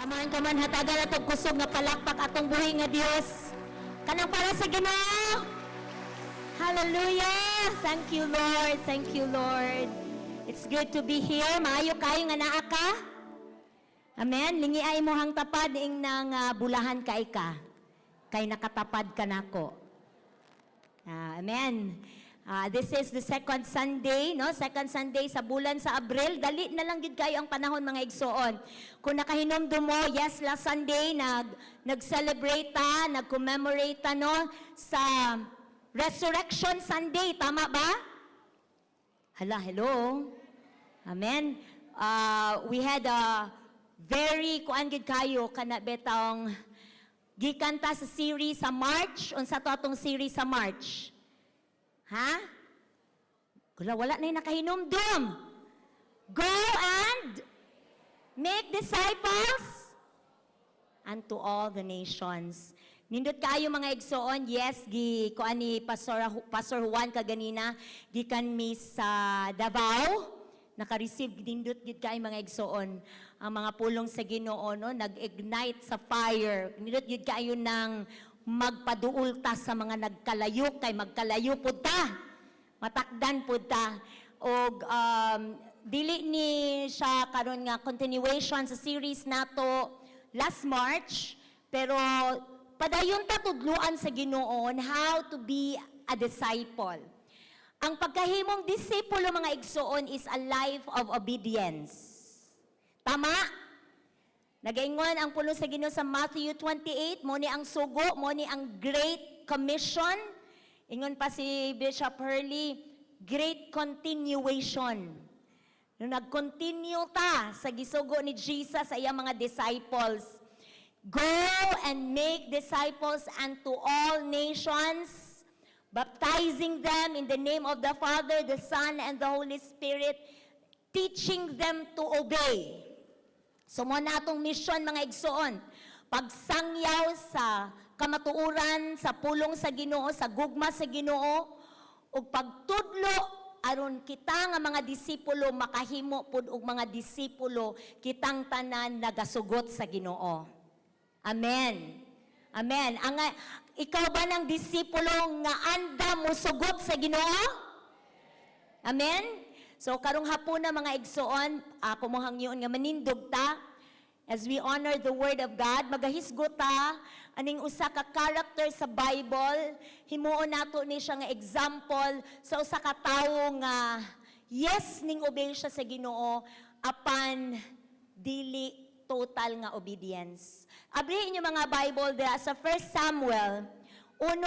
Come on, come on, hatagan nato kusog nga palakpak atong buhi nga Dios. Kanang para sa Ginoo. Hallelujah! Thank you, Lord. Thank you, Lord. It's good to be here. Maayo kayo nga naa ka. Amen. Lingia imong tapad, ingna nga bulahan kay ka. Kay nakatapad ka nako. Ah, amen. Ah, this is the second Sunday, no? Second Sunday sa bulan sa Abril. Dali na lang gid kayo ang panahon, mga igsoon. Kung nakahinumdum mo, yes, last Sunday nag-celebrate ta, nag-commemorate ta, no, sa Resurrection Sunday, tama ba? Hala, hello. Amen. We had a very kuan gid kayo kana betong gikan ta sa series sa March. Unsa to atong series sa March? Ha? Wala, wala na yung nakahinumdum. Go and make disciples unto all the nations. Nindot kayo, mga igsoon, yes, gi kuan ni Pastor Juan kaganina, gikan mi sa Davao, naka-receive nindot gid kay mga igsoon ang mga pulong sa Ginoo, no, nag-ignite sa fire. Nindot gid kayo nang magpaduol ta sa mga nagkalayo kay magkalayo pud ta. Matakdan pud ta. Og dili ni siya karon nga continuation sa series nato last March, pero padayon ta tudluan sa Ginoo on how to be a disciple. Ang pagkahimong disipulo, mga igsoon, is a life of obedience. Tama? Nagaingon ang pulong sa Ginoo sa Matthew 28, mo ni ang sugo, mo ni ang Great Commission. Ingon pa si Bishop Hurley, great continuation. No, nag-continue ta sa gisugo ni Jesus sa iyang mga disciples. Go and make disciples unto all nations, baptizing them in the name of the Father, the Son, and the Holy Spirit, teaching them to obey. So mo na atong mission, mga igsoon. Pagsangyaw sa kamatuoran, sa pulong sa Ginoo, sa gugma sa Ginoo, ug pagtudlo aron kita nga mga disipulo makahimo pud og mga disipulo, kitang tanan nagasugot sa Ginoo. Amen. Amen. Ang ikaw ba ng disipulo nga anda mo sugot sa Ginoo? Amen? So karong hapon na, mga igsoon, ako mo hangyoon nga manindog ta as we honor the word of God, magahisgot ta aning usa ka character sa Bible, himuon nato ni siya nga example sa usa ka tawo nga yes, ning obey siya sa Ginoo apan dili total nga obedience. Abri inyo mga Bible dira sa 1 Samuel, 1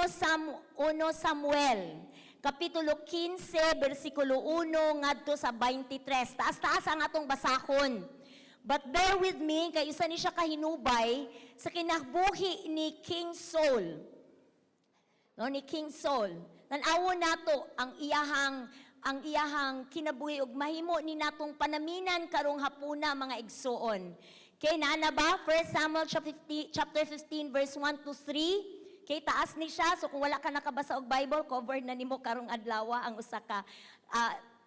Samuel, Kapitulo 15, versikulo 1 ngadto sa 23. Taas-taas ang atong basahon. But bear with me, kay isa ni siya kahinubay sa kinabuhi ni King Saul. No, ni King Saul. Tan-awon nato ang iyahang kinabuhi ug mahimo ni natong panaminan karong hapuna, mga igsoon. Okay, naa ba? 1 Samuel chapter 15, chapter 15 verse 1 to 3. Okay, taas ni siya. So kung wala ka nakabasa og Bible, cover na nimo karong adlaw ang usa ka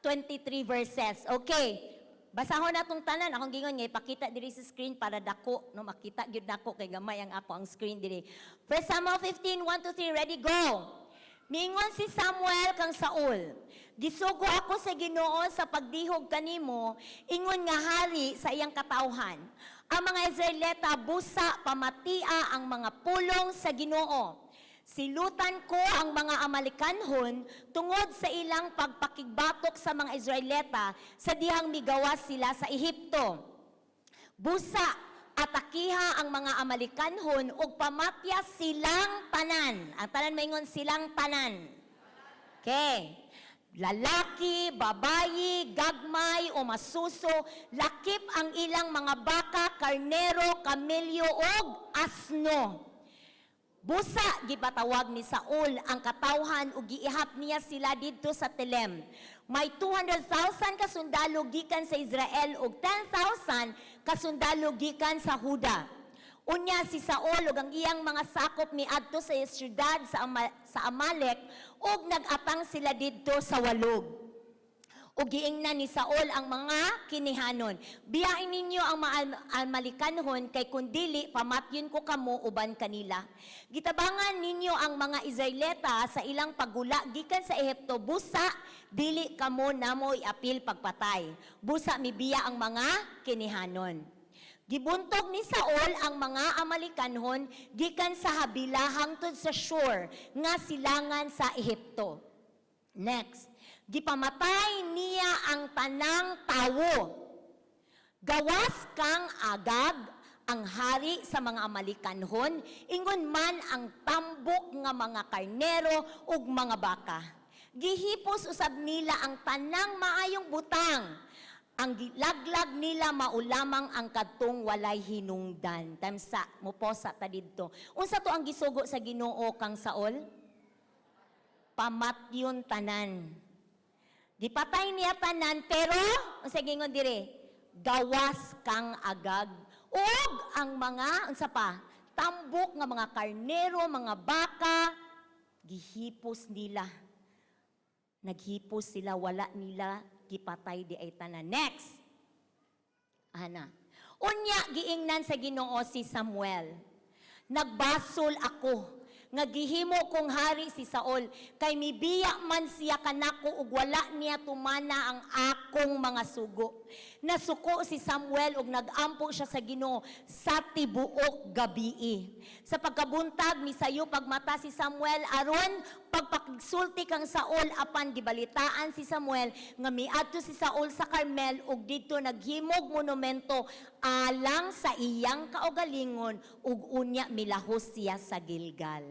23 verses. Okay. Basahon natong tanan. Akong gingon nga ipakita diri sa screen para dako, no, makita gyud nako kay gamay ang ako ang screen diri. 1 Samuel 15, 1 to 3, ready, go. Mingon si Samuel kang Saul, "Gisugo ako sa Ginoo sa pagdihog kanimo ingon nga hari sa iyang katawhan. Ang mga Israelita, busa pamatia ang mga pulong sa Ginoo. Silutan ko ang mga Amalekanhon tungod sa ilang pagpakigbatok sa mga Israelita sa dihang migawas sila sa Ehipto. Busa atakiha ang mga Amalekanhon ug pamatya silang tanan." Ang tanan maingon, "Silang tanan." Okay. "Lalaki, babayi, gagmay o masuso, lakip ang ilang mga baka, karnero, kamelyo ug asno." Busa gipatawag ni Saul ang katawhan ug giihap niya sila didto sa Telem. May 200,000 ka sundalo gikan sa Israel ug 10,000 ka sundalo gikan sa Huda. Unya si Saul ug ang iyang mga sakop miadto sa siyudad sa Amalek ug nag-atang sila didto sa walog. Ug giingnan ni Saul ang mga kinihanon, "Biyain ninyo ang mga Amalekanhon kay kun dili pamatyon ko kamo uban kanila. Gitabangan ninyo ang mga Israelita sa ilang paggula gikan sa Ehipto, busa dili kamo namo iapil pagpatay." Busa mibiya ang mga kinihanon. Gibuntog ni Saul ang mga Amalekanhon gikan sa Havila hangtod sa Shur nga silangan sa Ehipto. Next, gipamatay niya ang tanang tawo. Gawas kang Agag, ang hari sa mga Amalekanhon, ingon man ang tambok nga mga karnero ug mga baka. Gihipos usab nila ang tanang maayong butang. Ang gilaglag nila mao lamang ang kadtong walay hinungdan. Tamsa, muposa ta didto. Unsa to ang gisugo sa Ginoo kang Saul? Pamatyon tanan. Gipatay niya tanan, pero unsa gingon dire? Gawas kang Agag ug ang mga unsa pa? Tambok nga mga karnero, mga baka, gihipos nila. Naghipos sila, wala nila gipatay di ay tanan. Next. Ana. Unya giingnan sa Ginoo si Samuel, "Nagbasol ako nga gihimo kong hari si Saul kay mibiya man siya kanako ug wala niya tumana ang akong mga sugo." Nasuko si Samuel ug nagampo siya sa Ginoo sa tibuok gabii. Sa pagkabuntag, misayo pagmata si Samuel aron pagpakigsulti kang Saul, apan gibalitaan si Samuel nga miadto si Saul sa Carmel ug didto naghimog monumento alang sa iyang kaugalingon ug unya milahos siya sa Gilgal.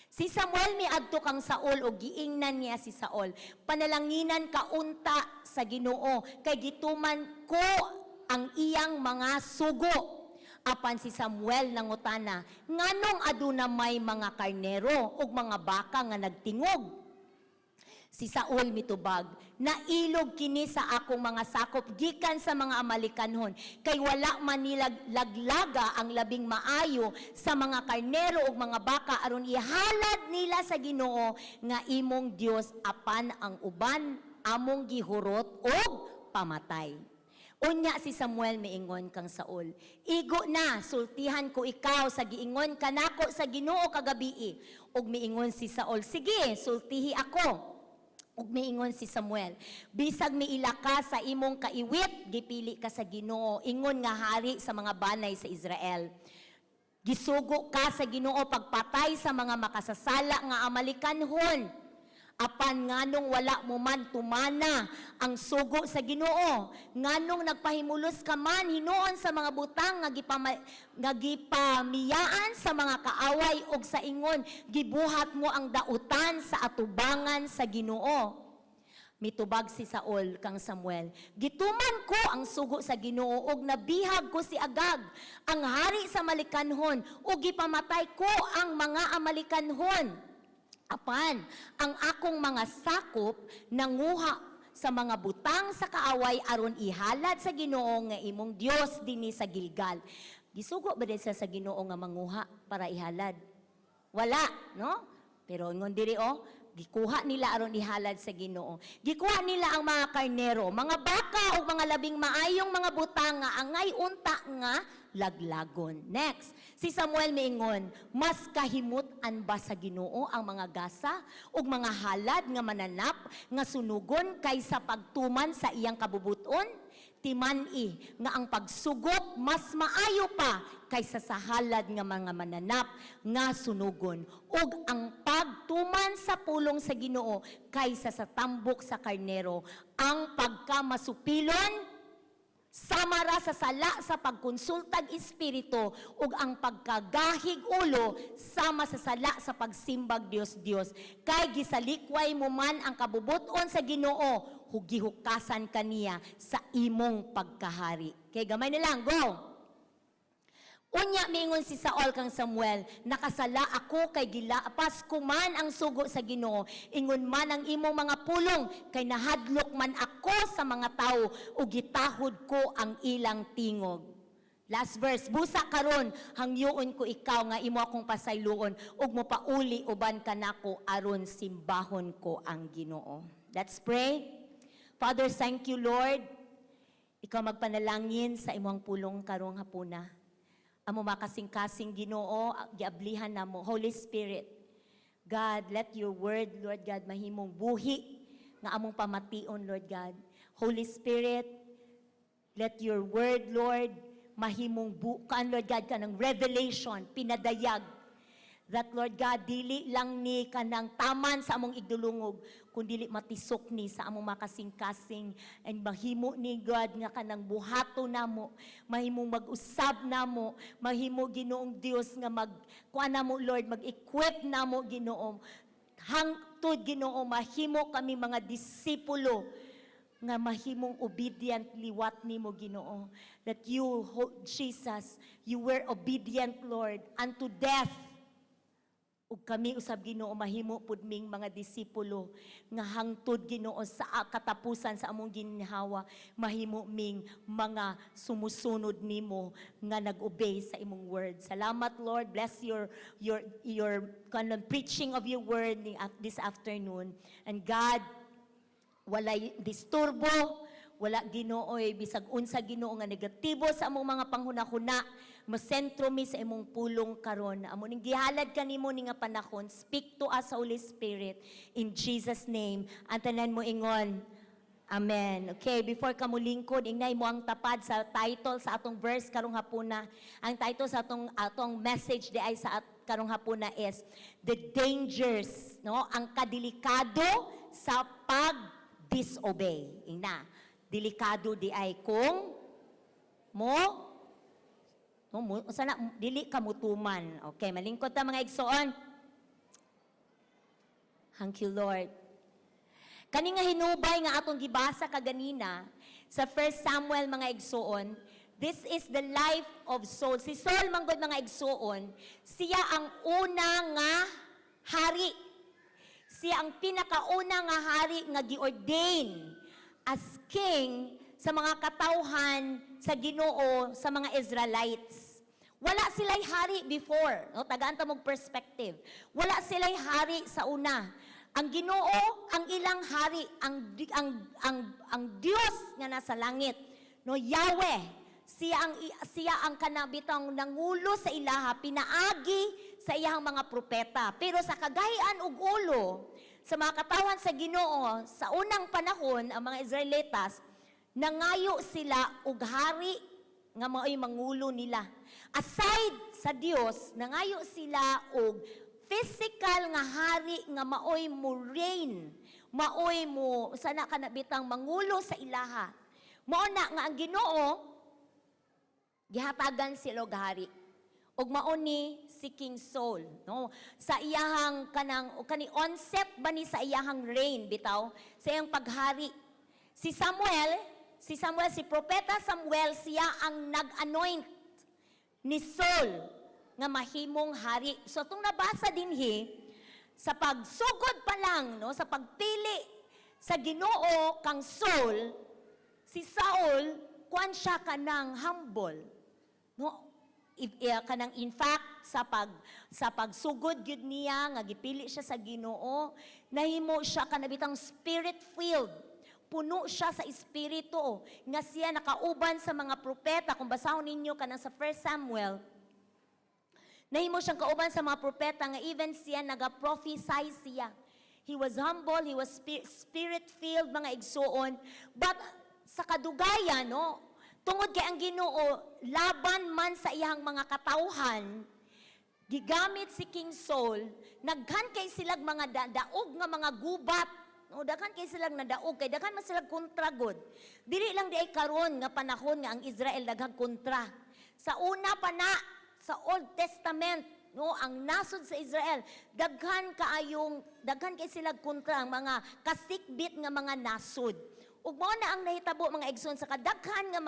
Si Samuel miadto kang Saul ug giingnan niya si Saul, "Panalanginan ka unta sa Ginoo kay gituman ko ang iyang mga sugo." Apan si Samuel nangutana, "Nganong aduna may mga karnero ug mga baka nga nagtingog?" Si Saul mitubag, "Nailog kini sa akong mga sakop gikan sa mga Amalekanhon, kay wala man nila laglaga ang labing maayo sa mga karnero ug mga baka aron ihalad nila sa Ginoo nga imong Dios, apan ang uban among gihurot og pamatay." Unya si Samuel miingon kang Saul, "Igo na, sultihan ko ikaw sa giingon kanako sa Ginoo kagabii." Ug miingon si Saul, "Sige, sultihi ako." Ug miingon si Samuel, "Bisag miila ka sa imong kaiwit, gipili ka sa Ginoo ingon nga hari sa mga banay sa Israel. Gisugo ka sa Ginoo pagpatay sa mga makasasala nga Amalekanhon. Apan nganong wala mo man tumana ang sugo sa Ginoo? Nganong nagpahimulos ka man hinuon sa mga butang nga gipamiyaan sa mga kaaway ug sa ingon gibuhat mo ang dautan sa atubangan sa Ginoo?" Mitubag si Saul kang Samuel, "Gituman ko ang sugo sa Ginoo ug nabihag ko si Agag, ang hari sa Amalekanhon, ug gipamatay ko ang mga Amalekanhon. Apan, ang akong mga sakop nanguha sa mga butang sa kaaway aron ihalad sa Ginoo nga imong Dios dinhi sa Gilgal." Gisugo ba din siya sa Ginoo nga manguha para ihalad? Wala, no? Pero ingon diri oh, gikuha nila aron ihalad sa Ginoo. Gikuha nila ang mga karnero, mga baka ug mga labing maayong mga butang nga angay unta nga laglagon. Next, si Samuel miingon, "Mas kahimut-an ba sa Ginoo ang mga gasa ug mga halad nga mananap nga sunugon kaysa pagtuman sa iyang kabubuton? Timan-i nga ang pagsugot mas maayo pa kaysa sa halad nga mga mananap nga sunugon ug ang pagtuman sa pulong sa Ginoo kaysa sa tambok sa karnero. Ang pagkamasupilon sama ra sa sala sa pagkonsultag espiritu ug ang pagkagahig ulo sama sa sala sa pagsimbag Dios Dios. Kay gisalikway mo man ang kabubuton sa Ginoo, gihukasan kaniya sa imong pagkahari." Kay gamay na lang, go. Unya mingon si Saul kang Samuel, "Nakasala ako kay gilapas ko man ang sugo sa Ginoo, ingon man ang imong mga pulong, kay nahadlok man ako sa mga tawo ug gitahod ko ang ilang tingog." Last verse, "Busa karon hangyoon ko ikaw nga imo akong pasayloon ug mopauli uban kanako aron simbahon ko ang Ginoo." Let's pray. Father, thank you, Lord. Ikaw magpanalangin sa imong pulong karong hapuna. Amo makasing-kasing, Ginoo, giablihan namo. Holy Spirit, God, let your word, Lord God, mahimong buhi nga among pamation, Lord God. Holy Spirit, let your word, Lord, mahimong bukan, Lord God, kanang revelation, pinadayag. That, Lord God, dili lang ni kanang taman sa among igdulungog, kundi matisok ni sa among makasing-kasing and mahimo ni, God, nga kanang buhato namo, mahimong mag-usab namo, mahimo, Ginoong Dios, nga mag kuan namo, Lord, mag-equip namo, Ginoo. Hangtod, Ginoo, mahimo kami mga disipulo nga mahimong obedient liwat nimo, Ginoo. That you, Jesus, you were obedient, Lord, unto death. Ug kami usab, Ginoo, mahimo pud ming mga disipulo nga hangtod, Ginoo, sa katapusan sa among ginhawa, mahimo ming mga sumusunod nimo nga nag-obey sa imong word. Salamat, Lord. Bless your kanang preaching of your word this afternoon. And God, walay disturbo, wala, Ginooy, bisag unsa, Ginoo, nga negatibo sa among mga panghunahuna, masentro mi sa imong pulong karon. Amo ning gihalad kanimo ni nga panahon. Speak to us, Holy Spirit, in Jesus' name. Ang tanan mo ingon, "Amen." Okay, before ka mulingkod, ingnay mo ang tapad sa title sa atong verse karong hapuna. Ang title sa atong message di ay sa karong hapuna is "The Dangers", no? Ang kadelikado sa pag-disobey. Ingna, delikado di ay kung mo no mo sana dili ka mutuman. Okay, malingkod ta, mga igsoon. Thank you, Lord. Kani nga hinubay nga atong gibasa kaganina sa 1 Samuel, mga igsoon, this is the life of Saul. Si Saul manggod, mga igsoon, siya ang una nga hari. Siya ang pinakauna nga hari nga gi-ordain as king sa mga katawhan sa Ginoo, sa mga Israelites. Wala sila'y hari before, no? Tagaan ta mong perspective. Wala sila'y hari sa una. Ang Ginoo ang ilang hari, ang Dios nga nasa langit, no, Yahweh. Siya ang kanabitang nangulo sa ilaha pinaagi sa iyang mga propeta. Pero sa kagahian ug ulo sa mga katawan sa Ginoo sa unang panahon, ang mga Israelitas nangayo sila og hari nga mao'y mangulo nila. Aside sa Dios, nangayo sila og physical nga hari nga maoy mo reign, maoy mo sana kanabitang mangulo sa ilaha. Mao na nga ang Ginoo gihatagan sila og hari. Ug mao ni si King Saul, no? Sa iyahang kanang o kani onset ba ni sa iyahang reign bitaw, sa iyang paghari. Si Samuel, si Propeta Samuel, siya ang nag-anoint ni Saul nga mahimong hari. So itong nabasa dinhi sa pagsugod pa lang, no, sa pagpili sa Ginoo kang Saul, si Saul kuan siya kanang humble. No, if, eh, kanang in fact sa pagsugod gyud niya nga gipili siya sa Ginoo, nahimo siya kanabitang spirit filled, puno siya sa espiritu nga siya nakauban sa mga propeta. Kung basahon ninyo kanang sa 1 Samuel, nahimo siyang kauban sa mga propeta nga even siya naga-prophesy siya. He was humble, he was spirit filled, mga igsuon, but sa kadugayan, no, tungod kay ang Ginoo laban man sa iyang mga katawhan, gigamit si King Saul, naghan kay silag mga daog nga mga gubat. No, daghan kay silang nadaog kay daghan man silang kontra god. Dili lang di ay karon nga panahon nga ang Israel daghang kontra. Sa una pa na sa Old Testament, no, ang nasod sa Israel, daghan kaayong daghan kay sila kontra ang mga kasikbit nga mga nasod. Ug mao na ang nahitabo, mga igsoon, sa kadaghan nga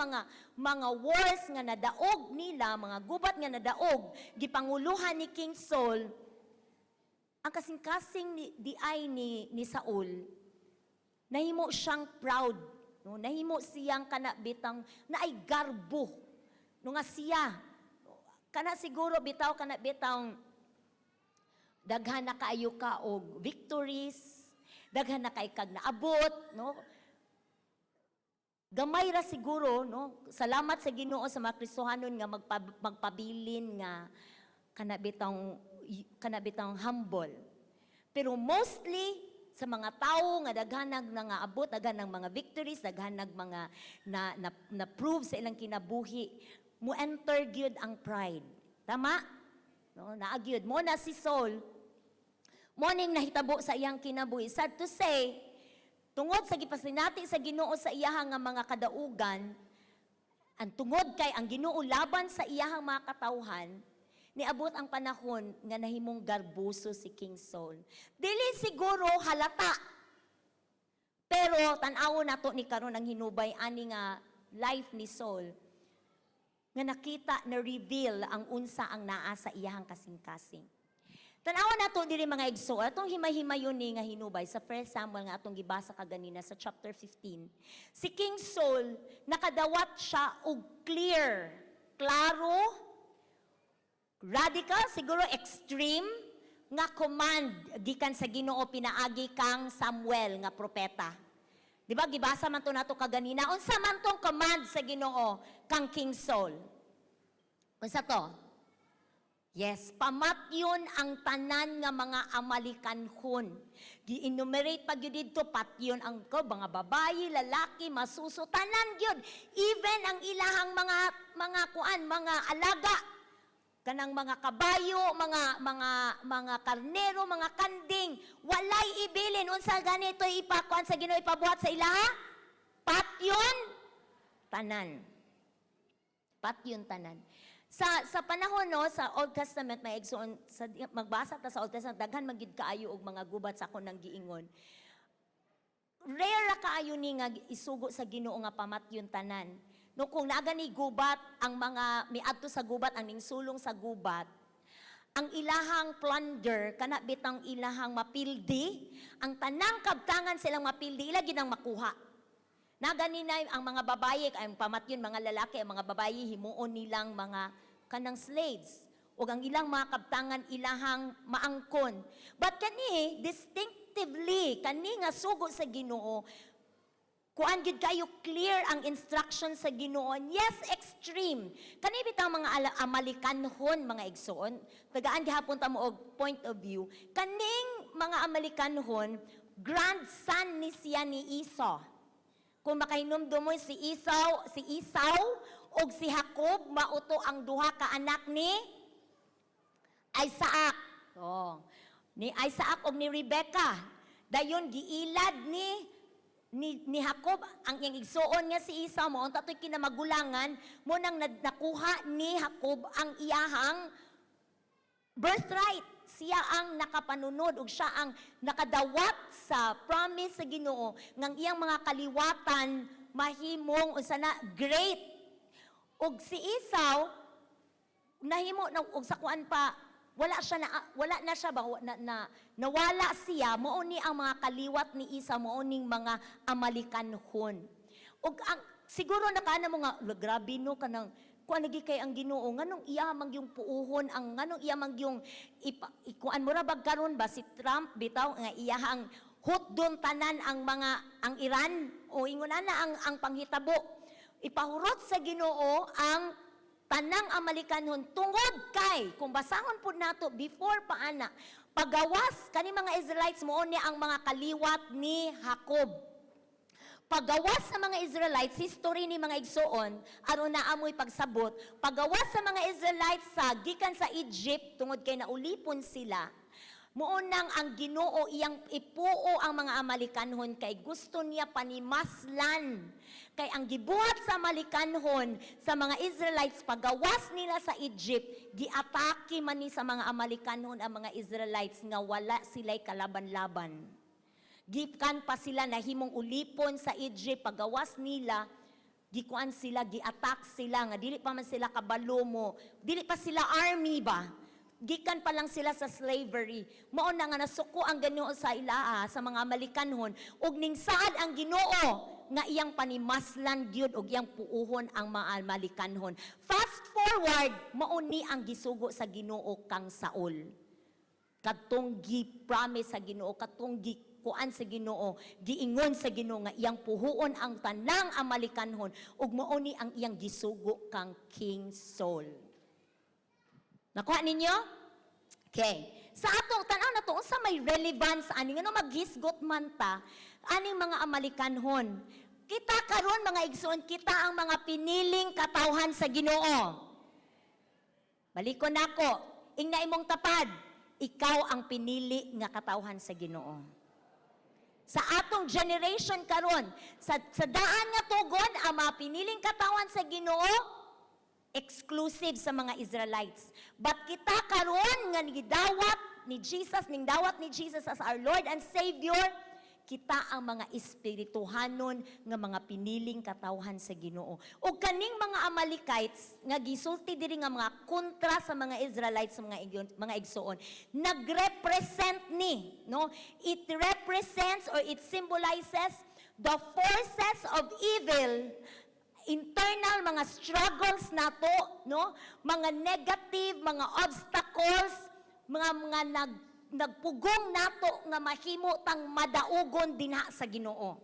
mga wars nga nadaog nila, mga gubat nga nadaog, gipanguluhan ni King Saul. Ang kasing-kasing ni di ay ni Saul, nahimo siyang proud, no, nahimo siyang kana bitang naay garbo, no, nga siya kana siguro bitaw kana bitang daghan na kaayo ka og victories, daghan na kay kag naabot, no. Gamay ra siguro, no? Salamat sa Ginoo sa mga Kristohanon nga magpabilin nga kana bitang humble. Pero mostly sa mga tao nga daghan nag nangaabot, daghan ng mga victories, daghan nag mga na prove sa ilang kinabuhi, mo enter gyud ang pride. Tama? No, naa gyud mo na si Saul. Mo ning nahitabo sa iyang kinabuhi. Sad to say, tungod sa gipasinati sa Ginoo sa iyahang nga mga kadaugan, ang tungod kay ang Ginoo laban sa iyahang mga katawhan, niabot ang panahon nga nahimong garboso si King Saul. Dili siguro halata. Pero tan-awon nato ni karon ang hinubay ani nga life ni Saul nga nakita na reveal ang unsa ang naa sa iyahang kasing-kasing. Tan-awon nato diri, mga igsoon, atong himay-himayon ni nga hinubay sa 1 Samuel nga atong gibasa kaganina sa chapter 15. Si King Saul, nakadawat siya og clear, klaro, radical, siguro extreme nga command gikan sa Ginoo pinaagi kang Samuel nga propeta. Di ba gibasa man to nato kaganina? Unsa man tong command sa Ginoo kang King Saul? Unsa to? Yes, pamatyon ang tanan nga mga Amalekanhon. Gi-enumerate pa gyud didto, patyon ang ko mga babayi, lalaki, masuso, tanan gyud. Even ang ilahang mga kuan, mga alaga, kanang mga kabayo, mga karnero, mga kanding, walay ibilin. Unsa ganito ipakuan sa Ginoo, ipabuhat sa ilaha? Patyon tanan. Patyon tanan. Sa panahon, no, sa Old Testament, may igsoon sa magbasa ta sa Old Testament, daghan man gyud kaayo og mga gubat sa akong nang giingon. Rare ra kaayo ni nga isugo sa Ginoo nga pamatyon tanan. No, kung naa gani gubat, ang mga miadto sa gubat, ang ningsulong sa gubat, ang ilahang plunder kana bitang ilahang mapildi, ang tanang kabtangan silang mapildi, ila gyud ang makuha. Naa gani na ang mga babaye, ang pamatyon mga lalaki, ang mga babaye himuon nilang mga kanang slaves. O ang ilang mga kabtangan ilahang maangkon. But kani distinctively, kani nga sugo sa Ginoo, kuan gyud kayo, clear ang instruction sa Ginoo. Yes, extreme. Kani bitang mga Amalekanhon, mga igsoon. Tagaan gihapon ta mo og point of view. Kaning mga Amalekanhon, grandson ni siya ni Esau. Kung makahinumdum mo si Esau ug si Jacob mao to ang duha ka anak ni Isaac. Oh. Ni Isaac ug ni Rebecca. Dayon giilad ni Jacob ang iyang igsuon nga si Esau, mo unta to'y kinamagulangan mo nang nakuha ni Jacob ang iyahang birthright. Siya ang nakapanunod ug siya ang nakadawat sa promise sa Ginoo ngang iyang mga kaliwatan mahimong unsa na, great. Ug si Esau nahimo na og sa kuan pa, wala na siya ba na nawala siya. Mao ni ang mga kaliwat ni Esau, mao ning mga Amalekanhon. Ug ang siguro nakaana mo nga, "La, grabe no, kanang kuan lagi kay ang Ginoo, nganong iya man yung puuhon ang, nganong iya man yung ikuan?" Mura bag karon ba, si Trump bitaw nga iyahang hutdon tanan ang mga ang Iran o ingon ana ang panghitabo. Ipahurot sa Ginoo ang tanang Amalekanhon tungod kay kung basahon pud nato before pa ana, pagawas kani mga Israelites, mao ni ang mga kaliwat ni Jacob. Pagawas sa mga Israelites, history ni mga igsoon, aron na amoy pagsabot, pagawas sa mga Israelites sa gikan sa Egypt tungod kay naulipon sila, mao nang ang Ginoo iyang ipuo ang mga Amalekanhon kay gusto niya panimaslan. Kay ang gibuhat sa Amalekanhon sa mga Israelites pagawas nila sa Egypt, giatake man ni sa mga Amalekanhon ang mga Israelites nga wala sila'y kalaban-laban. Gikan pa sila nahimong ulipon sa Egypt, pagawas nila, gikuan sila, gi-attack sila nga dili pa man sila kabalo mo, dili pa sila army ba. Gikan pa lang sila sa slavery. Mao na nga nasuko ang Ginoo sa ilaa sa mga Amalekanhon ug ning saad ang Ginoo nga iyang panimaslan gyud og iyang puuhon ang mga Amalekanhon. Fast forward, mao ni ang gisugo sa Ginoo kang Saul. Katong gi-promise sa Ginoo, katong gi kuan sa Ginoo, giingon sa Ginoo nga iyang puhuon ang tanang Amalekanhon ug mao ni ang iyang gisugo kang King Saul. Nakuha ninyo? Okay. Sa atong tan-aw na to, unsa may relevance ani, ngano maghisgot man ta aning mga Amalekanhon? Kita karon, mga igsoon, kita ang mga piniling katawhan sa Ginoo. Balikon nako, ingna imong tapad, ikaw ang pinili nga katawhan sa Ginoo. Sa atong generation karon, sa Daan nga Tugon, ang mga piniling katawhan sa Ginoo exclusive sa mga Israelites. But kita karon nga gidawat ni Jesus, ning dawat ni Jesus as our Lord and Savior, kita ang mga espirituhanon nga mga piniling katawhan sa Ginoo. Ug kaning mga Amalekites nga gisulti diri nga mga kontra sa mga Israelites, sa mga igsoon, nagrepresent ni, no? It represents or it symbolizes the forces of evil, internal mga struggles nato, no? Mga negative, mga obstacles, mga nagpugong nato nga mahimo tang madaugon dinha sa Ginoo.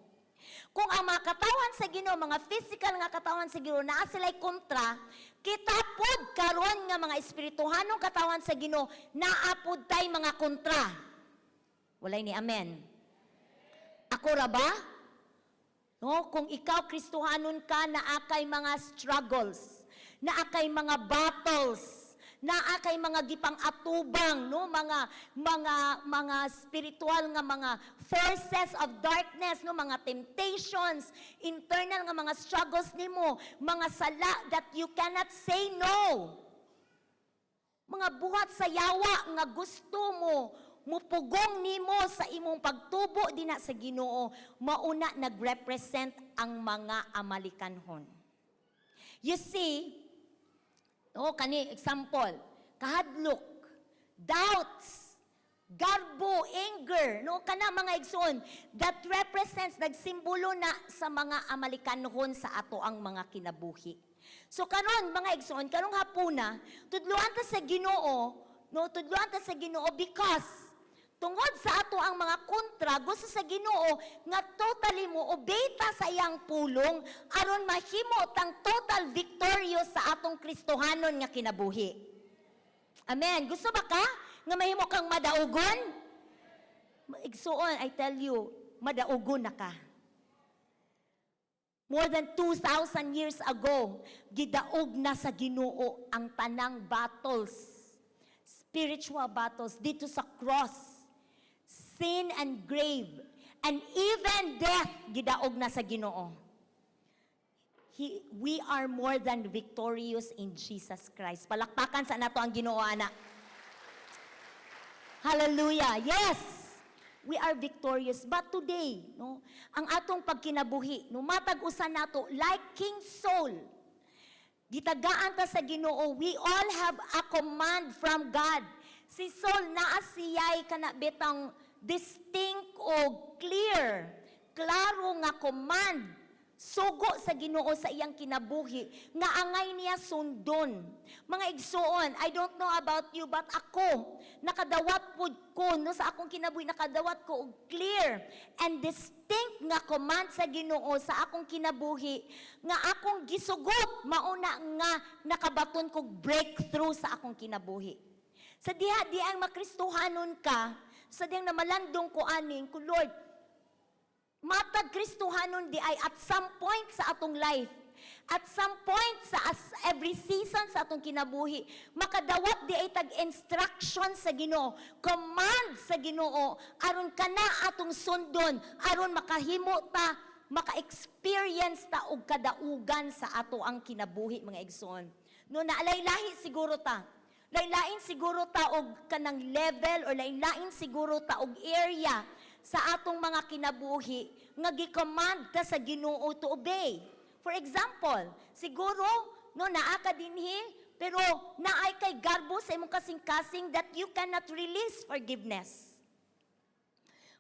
Kung ang mga katawan sa Ginoo, mga physical nga katawan sa Ginoo, naa sila'y kontra, kita pod karon nga mga espirituhanong katawan sa Ginoo, naa pod tay mga kontra. Walay ni amen. Ako ra ba? No, kung ikaw Kristohanon ka, naa kay mga struggles, naa kay mga battles, naa kay mga gipang-atubang, no, mga spiritual nga mga forces of darkness, no, mga temptations, internal nga mga struggles nimo, mga sala that you cannot say no. Mga buhat sa yawa nga gusto mo mupugong nimo sa imong pagtubo dinha sa Ginoo, mauna nagrepresent ang mga Amalekanhon. You see, oh, kani example, kahadlok, doubts, garbo, anger, no, kana, mga igsoon, that represents, nagsimbolo na sa mga Amalekanhon sa ato ang mga kinabuhi. So karon, mga igsoon, karong hapuna, tudluan ta sa Ginoo, no, tudluan ta sa Ginoo because tungod sa ato ang mga kontra, gusto sa Ginoo nga totally mo obey ta sa iyang pulong aron mahimo tang total victorious sa atong Kristohanon nga kinabuhi. Amen. Gusto ba ka nga mahimo kang madaugon? Igsuon, I tell you, madaugon na ka. More than 2,000 years ago, gidaog na sa Ginoo ang tanang battles, spiritual battles dito sa cross. Sin and grave, and even death, gidaog na sa Ginoo. We are more than victorious in Jesus Christ. Palakpakan sa nato ang Ginoo, ana. Hallelujah. Yes. We are victorious. But today, no, ang atong pagkinabuhi, no, matag usa nato like King Saul. Gitagaan ta sa Ginoo, we all have a command from God. Si Saul, naa siya'y kana bitang distinct o clear, klaro nga command, sugo sa Ginoo sa iyang kinabuhi nga angay niya sundon. Mga igsuon, I don't know about you, but ako nakadawat pud ko, no, sa akong kinabuhi, nakadawat ko og clear and distinct nga command sa Ginoo sa akong kinabuhi nga akong gisugot, mauna nga nakabaton kog breakthrough sa akong kinabuhi. Sa diha di ang makristohanon ka, sa diyang namalandong ko aning ko, Lord, matag Kristohanon di ay at some point sa atong life, at some point sa as every season sa atong kinabuhi, makadawat di ay tag instruction sa Ginoo, command sa Ginoo, aron kana atong sundon, aron makahimo ta, maka-experience ta og kadaugan sa ato ang kinabuhi, mga igsoon. No, naalay-lahi siguro ta. Lain-lain siguro ta og kanang level or lain-lain siguro ta og area sa atong mga kinabuhi nga gi-command ta sa Ginoo to obey. For example, siguro, no, naa ka dinhi pero naay kay garbo sa imong kasing-kasing that you cannot release forgiveness.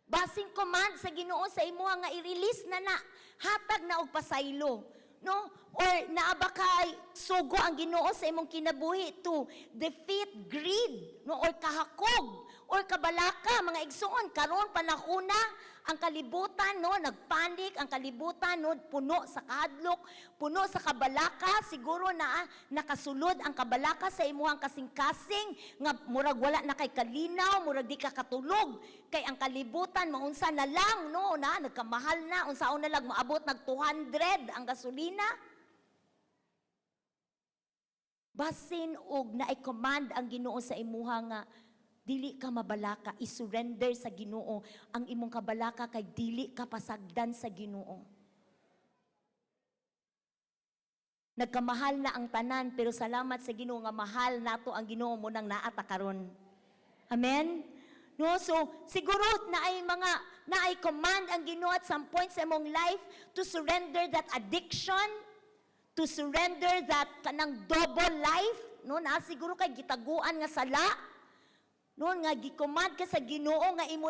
Basing command sa Ginoo sa imuha nga i-release na na, hatag na og pasaylo. No? Or naa ba kay sugo ang Ginoo sa imong kinabuhi to defeat greed, no, or kahakog or kabalaka, mga igsuon? Karon panahona ang kalibutan, no, nagpanik ang kalibutan, no, puno sa kahadlok, puno sa kabalaka. Siguro na nakasulod ang kabalaka sa imuhang kasing-kasing nga murag wala na kay kalinaw, murag di ka katulog kay ang kalibutan maunsa na lang, no, na nagkamahal na, unsaon na lang moabot nag 200 ang gasolina. Basin og naay command ang Ginoo sa imuha nga dili ka mabalaka, i-surrender sa Ginoo ang imong kabalaka kay dili ka pasagdan sa Ginoo. Nagkamahal na ang tanan, pero salamat sa Ginoo nga mahal nato ang Ginoo, mao nang naa ta karon. Amen. No, so siguro naay mga naay command ang Ginoo at some point sa imong life to surrender that addiction, to surrender that kanang double life, no, na siguro kay gitaguan nga sala, no, nga gi-command ka sa Ginoo nga imo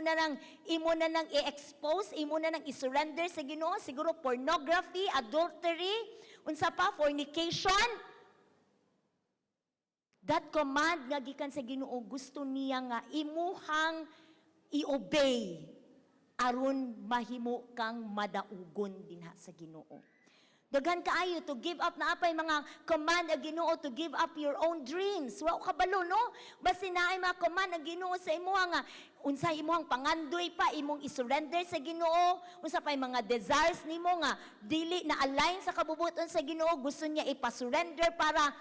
na lang i-expose, imo na lang i-surrender sa Ginoo. Siguro pornography, adultery, unsa pa, fornication. That command nga gikan sa Ginoo, gusto niya nga imuhang i-obey aron mahimo kang madaugon dinha sa Ginoo. Daghan kaayo to give up naa pay mga command ang Ginoo to give up your own dreams. Wa ko kabalo, no? Basta naay mga command ang Ginoo sa imuha nga unsay imong pangandoy pa imong i-surrender sa Ginoo, unsa pay mga desires nimo nga dili na align sa kabubuton sa Ginoo, gusto niya ipa-surrender para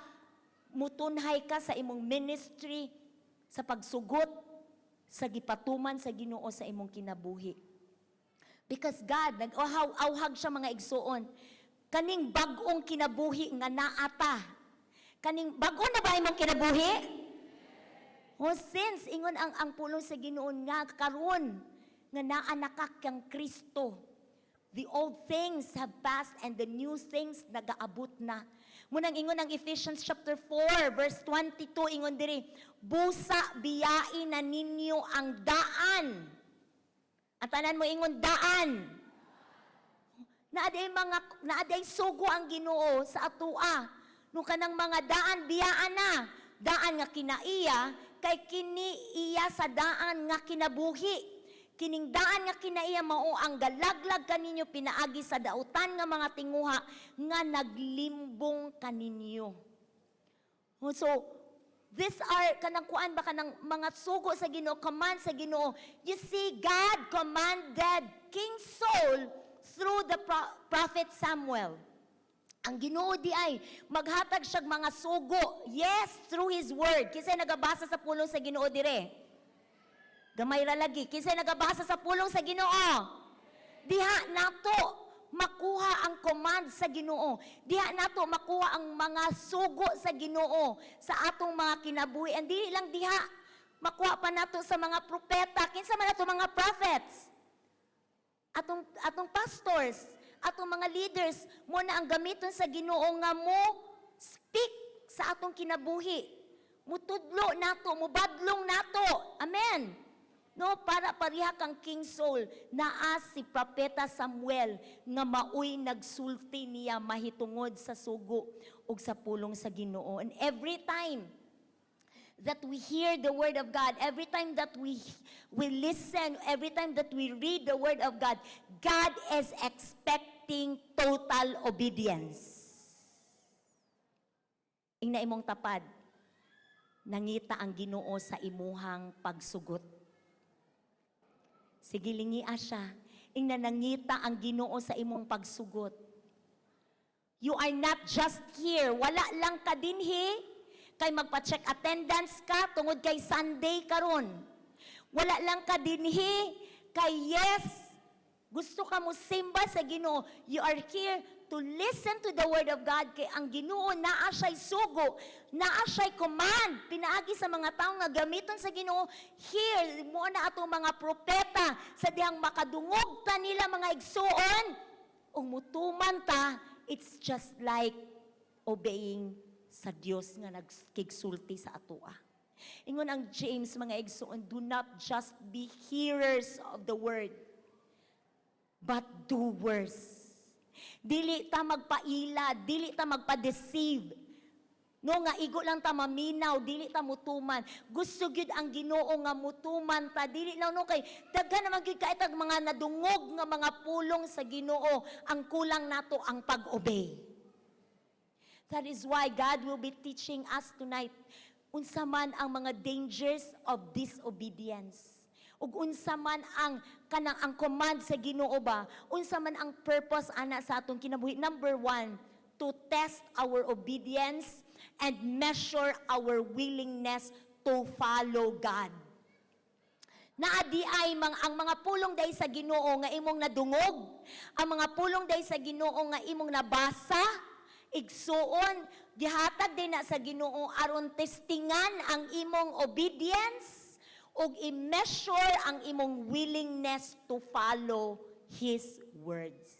mutunhay ka sa imong ministry, sa pagsugot sa gipatuman sa Ginoo sa imong kinabuhi. Because God, nag-awhag siya, mga igsuon. Kaning bag-ong kinabuhi nga naa ta. Kaning bag-o na ba imong kinabuhi? Oh, since ingon ang pulong sa Ginoo nga karon nga naa na ka kang Kristo, the old things have passed and the new things nagaabot na. Mao nang ingon ang Ephesians chapter 4 verse 22, ingon diri, "Busa biyai na ninyo ang daan." Ang tanan mo ingon, "Daan." Naa diay sugo ang Ginoo sa atua. No, kanang mga daan, biyaan na. Daan nga kinaiya kay kini iya sa daan nga kinabuhi. Kining daan nga kinaiya mao ang galaglag kaninyo pinaagi sa dautan nga mga tinguha nga naglimbong kaninyo. Oh, so these are kanang kuan ba, kanang mga sugo sa Ginoo, command sa Ginoo. You see, God commanded King Saul through the prophet Samuel. Ang Ginoo diay maghatag siya mga sugo. Yes, through his word. Kinsay nagabasa sa pulong sa Ginoo dire? Gamay ra lagi. Kinsay nagabasa sa pulong sa Ginoo? Diha nato makuha ang command sa Ginoo. Diha nato makuha ang mga sugo sa Ginoo sa atong mga kinabuhi. And dili lang diha, makuha pa nato sa mga propeta. Kinsa man ato mga prophets? Atong pastors, atong mga leaders, mao na ang gamiton sa Ginoo nga mo speak sa atong kinabuhi. Mutudlo nato, mubadlong nato. Amen. No, para pareha kang King Saul, naa si Propeta Samuel nga maoy nagsulti niya mahitungod sa sugo ug sa pulong sa Ginoo. And every time that we hear the word of God, every time that we listen, every time that we read the word of God, God is expecting total obedience. Ingna imong tapad, "Nangita ang Ginoo sa imuhang pagsugot." Sige, lingia siya. Ingna, "Nangita ang Ginoo sa imong pagsugot." You are not just here. Wala lang ka dinhi kay magpa-check attendance ka tungod kay Sunday karon. Wala lang ka dinhi kay, yes, gusto ka mo simba sa Ginoo. You are here to listen to the word of God kay ang Ginoo naa siya'y sugo, naa siya'y command pinaagi sa mga tawo nga gamiton sa Ginoo. Here mao na atong mga propeta sa dihang makadungog ta nila, mga igsuon, ug mutuman ta, it's just like obeying sa Dios nga nagkigsulti sa atoa. Ingon ang James, mga igsuon, "Do not just be hearers of the word, but doers." Dili ta magpaila, dili ta magpa-deceive. No, nga igo lang ta maminaw, dili ta mutuman. Gusto gyud ang Ginoo nga mutuman ta, dili lang, no, kay daghan naman gyud kay tag mga nadungog nga mga pulong sa Ginoo, ang kulang nato ang pag-obey. That is why God will be teaching us tonight unsa man ang mga dangers of disobedience. Ug unsa man ang kanang ang command sa Ginoo ba? Unsa man ang purpose ana sa atong kinabuhi? Number one, to test our obedience and measure our willingness to follow God. Naa diay ang mga pulong diay sa Ginoo nga imong nadungog, ang mga pulong diay sa Ginoo nga imong nabasa, igsuon, gihatag din na sa Ginoo aron testingan ang imong obedience ug i-measure ang imong willingness to follow His words.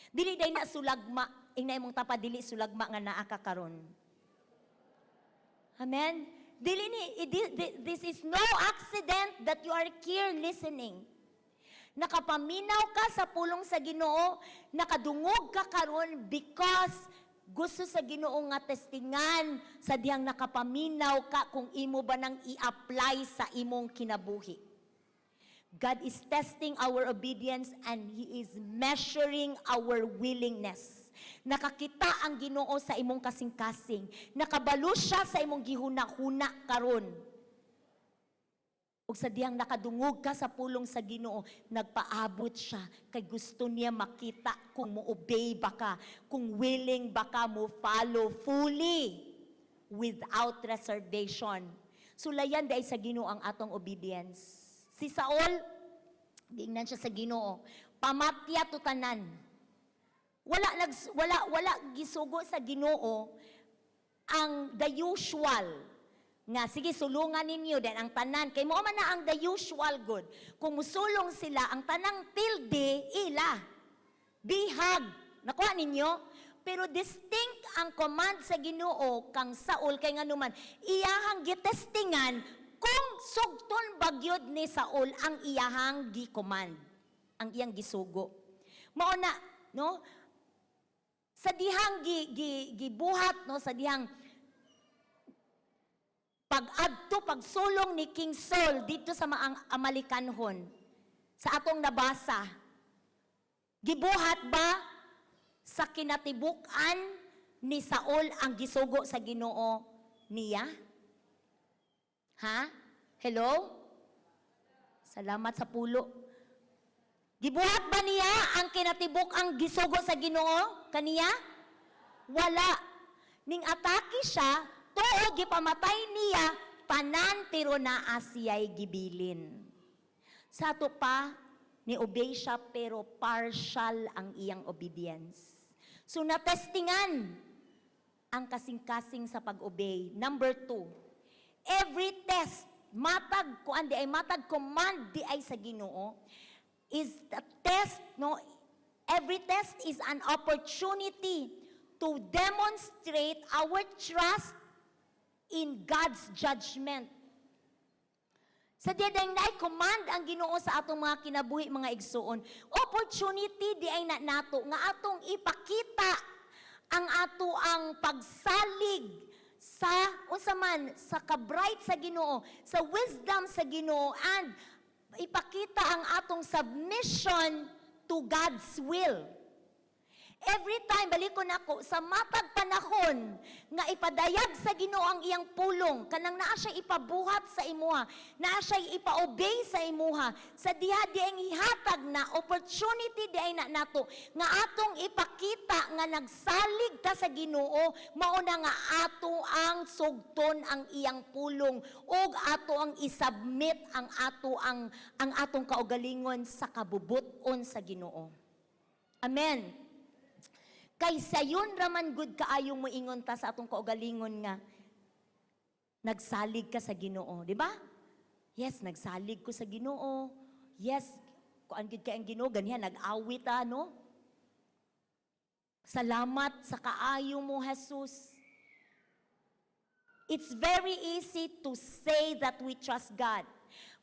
Dili diay na sulagma, ingna imong tapad, dili sulagma nga naa ka karon. Amen? Dili ni, this is no accident that you are here listening. Nakapaminaw ka sa pulong sa Ginoo, nakadungog ka karon because gusto sa Ginoo nga testingan sa dihang nakapaminaw ka kung imo ba nang i-apply sa imong kinabuhi. God is testing our obedience and He is measuring our willingness. Nakakita ang Ginoo sa imong kasing-kasing. Nakabalo siya sa imong gihuna-huna karon. Ug sa dihang nakadungog ka sa pulong sa Ginoo, nagpaabot siya kay gusto niya makita kung mo-obey ba ka, kung willing ba ka mo follow fully without reservation. Sulayan diay sa Ginoo ang atong obedience. Si Saul, giingnan siya sa Ginoo, "Pamatya to tanan." Wala gisugo sa Ginoo ang the usual nga, "Sige, sulungan ninyo then ang tanan," kay mao man na ang the usual good. Kung musulong sila, ang tanang pildi ila bihag. Nakuha ninyo? Pero distinct ang command sa Ginoo kang Saul kay nganuman iyahang gitestingan kung sugton ba gyud ni Saul ang iyahang gi-command, ang iyang gisugo. Mao na, no, sa dihang gi, gi, gibuhat, no, sa dihang pag-adto, pagsulong ni King Saul dito sa maang Amalekanhon, sa atong nabasa, gibuhat ba sa kinatibuk-an ni Saul ang gisugo sa Ginoo niya? Ha? Hello? Salamat sa pulo. Gibuhat ba niya ang kinatibuk ang gisugo sa Ginoo kaniya? Wala. Ning atake siya, tuo gipamatay niya tanan, pero naa siya'y gibilin. Sa ato pa, ni-obey siya pero partial ang iyang obedience. So natestingan ang kasing-kasing sa pag-obey. Number two, every test, matag kuan diay, matag command diay sa Ginoo is a test, no? Every test is an opportunity to demonstrate our trust in God's judgment. Sa diay naay command ang Ginoo sa atong mga kinabuhi, mga igsuon, opportunity diay na nato nga atong ipakita ang ato ang pagsalig sa unsa man sa ka-bright sa Ginoo, sa wisdom sa Ginoo, and ipakita ang atong submission to God's will. Every time, balikon ako, sa matag panahon nga ipadayag sa Ginoo ang iyang pulong, kanang naa siya ipabuhat sa imuha, naa siya ipa-obey sa imuha, sa diha diay ihatag na opportunity diay na nato nga atong ipakita nga nagsalig ta sa Ginoo, mao na nga ato ang sugton ang iyang pulong ug ato ang isubmit ang atong kaugalingon sa kabubut-on sa Ginoo. Amen. Kay sayon raman gud kaayong moingon ta sa atong kaugalingon nga nagsalig ka sa Ginoo, di ba? "Yes, nagsalig ko sa Ginoo. Yes, kuan gud kay ang Ginoo," ganihan nag-awit ta, no? "Salamat sa kaayo mo, Jesus." It's very easy to say that we trust God.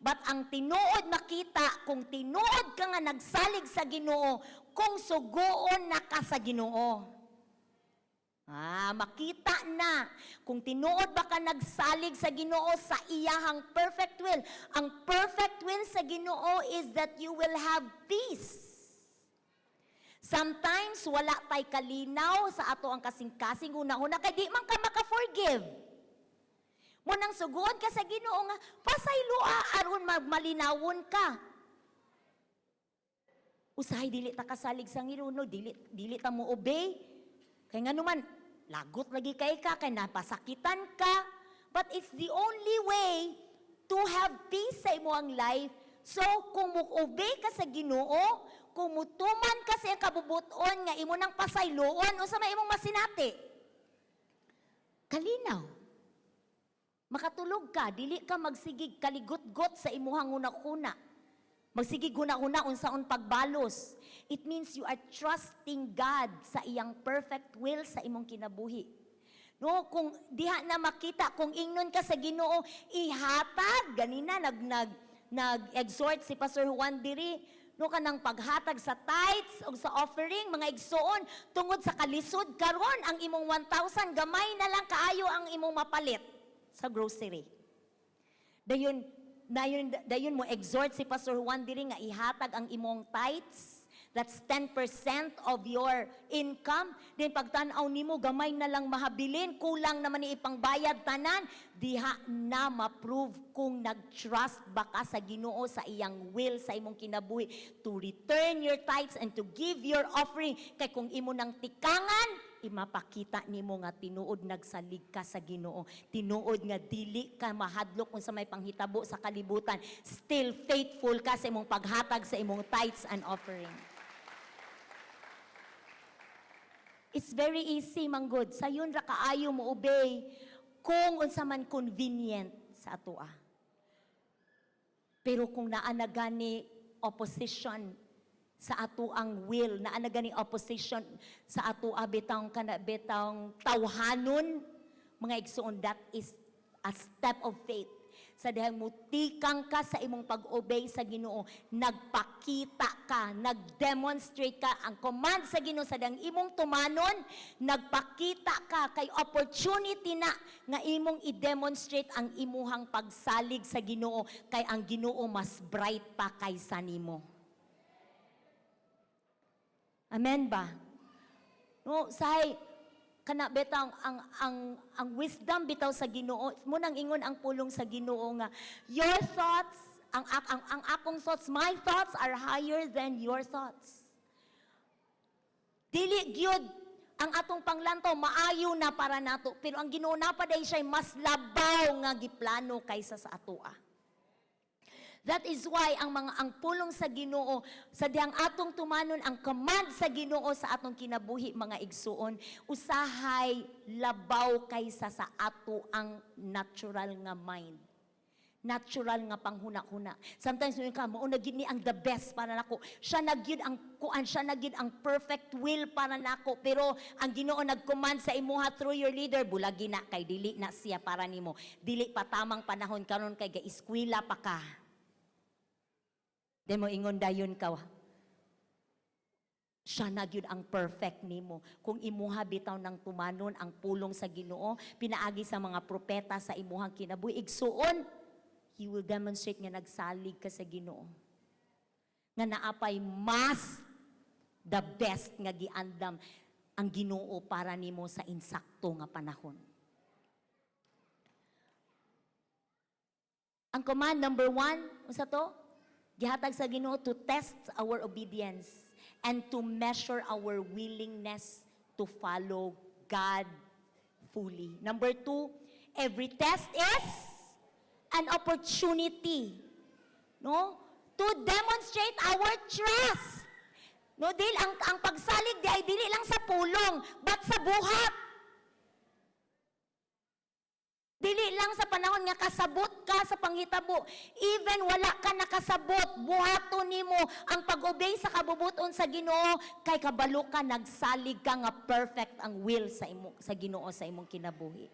But ang tinuod makita kung tinuod ka nga nagsalig sa Ginoo, Kung suguon na ka sa Ginoo. Ah, makita na kung tinuod ba ka nagsalig sa Ginoo sa iyahang perfect will. Ang perfect will sa Ginoo is that you will have peace. Sometimes wala tay kalinaw sa ato ang kasing-kasing una-una kay di man ka maka-forgive. Mao nang suguon ka sa Ginoo nga pasayloa aron malinawon ka. Usahay dili ta kasalig sa Ginoo, no? Dili ta mo obey. Kay ngano man lagot lagi kay ka kay napasakitan ka. But it's the only way to have peace sa imong life. So kung mo-obey ka sa Ginoo, kung mutuman ka sa iyang kabubuton nga imo nang pasayloon, unsa may imong masinati? Kalinaw. Makatulog ka, dili ka magsigig kaligot-got sa imuhang huna-huna. Magsigig huna-huna unsaon pagbalos. It means you are trusting God sa iyang perfect will sa imong kinabuhi. No, kung diha na makita kung ingnon ka sa Ginoo, ihatag ganina nag nag nag-exhort si Pastor Juan diri, no, kanang paghatag sa tithes o sa offering, mga igsoon, tungod sa kalisod karon, ang imong 1,000 gamay na lang kaayo ang imong mapalit sa grocery. Dayon dayon dayon mo exhort si Pastor Juan diri nga ihatag ang imong tithes. That's 10% of your income. Then pagtan-aw nimo, gamay na lang mahabilin, kulang naman ni ipangbayad tanan, diha na ma-prove kung nag-trust ba ka sa Ginoo sa iyang will sa imong kinabuhi to return your tithes and to give your offering. Kay kung imo nang tikangan, imapakita nimo nga tinuod nagsalig ka sa Ginoo. Tinuod nga dili ka mahadlok unsa may panghitabo sa kalibutan. Still faithful ka sa imong paghatag sa imong tithes and offering. It's very easy, manggod. Sayon ra kaayo mo obey kung unsa man convenient sa atoa. Pero kung naa na gani opposition sa ato ang will, naa na gani opposition sa ato bitang kana bitang tawhanon, mga igsoon, that is a step of faith. Sa dihang mutikang ka sa imong pag-obey sa Ginoo, nagpakita ka, nag-demonstrate ka ang command sa Ginoo sa dihang imong tumanon, nagpakita ka kay opportunity na nga imong i-demonstrate ang imuhang pagsalig sa Ginoo kay ang Ginoo mas bright pa kaysa nimo. Amen ba? No, say kana bitaw ang wisdom bitaw sa Ginoo mao nang ingon ang pulong sa Ginoo nga your thoughts, ang akong thoughts, my thoughts are higher than your thoughts. Dili gyud ang atong panglantaw maayo na para nato, pero ang Ginoo na pa siya mas labaw nga giplano kaysa sa atoa. That is why ang pulong sa Ginoo sa dihang atong tumanon ang command sa Ginoo sa atong kinabuhi, mga igsuon, usahay labaw kaysa sa ato ang natural nga mind. Natural nga panghuna-huna. Sometimes mo ka mao na gyud ni ang the best para nako. Siya na gyud ang kuan, siya na gyud ang perfect will para nako. Pero ang Ginoo nag-command sa imuha through your leader, bulagi na kay dili na siya para nimo. Dili pa tamang panahon karon kay ga-eskwela pa ka. Then mo ingon dayon ka, siya na gyud ang perfect nimo. Kung imuha bitaw ng tumanon ang pulong sa Ginoo, pinaagi sa mga propeta sa imuhang kinabuhi, igsuon, he will demonstrate nga nagsalig ka sa Ginoo. Nga naapay mas the best nga giandam ang Ginoo para nimo sa insakto nga panahon. Ang command number 1, unsa to? Gihatag sa Ginoo to test our obedience and to measure our willingness to follow God fully. Number 2, every test is an opportunity, no? To demonstrate our trust. No, dil ang pagsalig di ay dili lang sa pulong, but sa buhat. Dili lang sa panahon nga kasabot ka sa panghitabo. Even wala ka nakasabot, buhaton nimo ang pag-obey sa kabubuton sa Ginoo kay kabalo ka nagsalig ka nga perfect ang will sa Ginoo sa imong kinabuhi.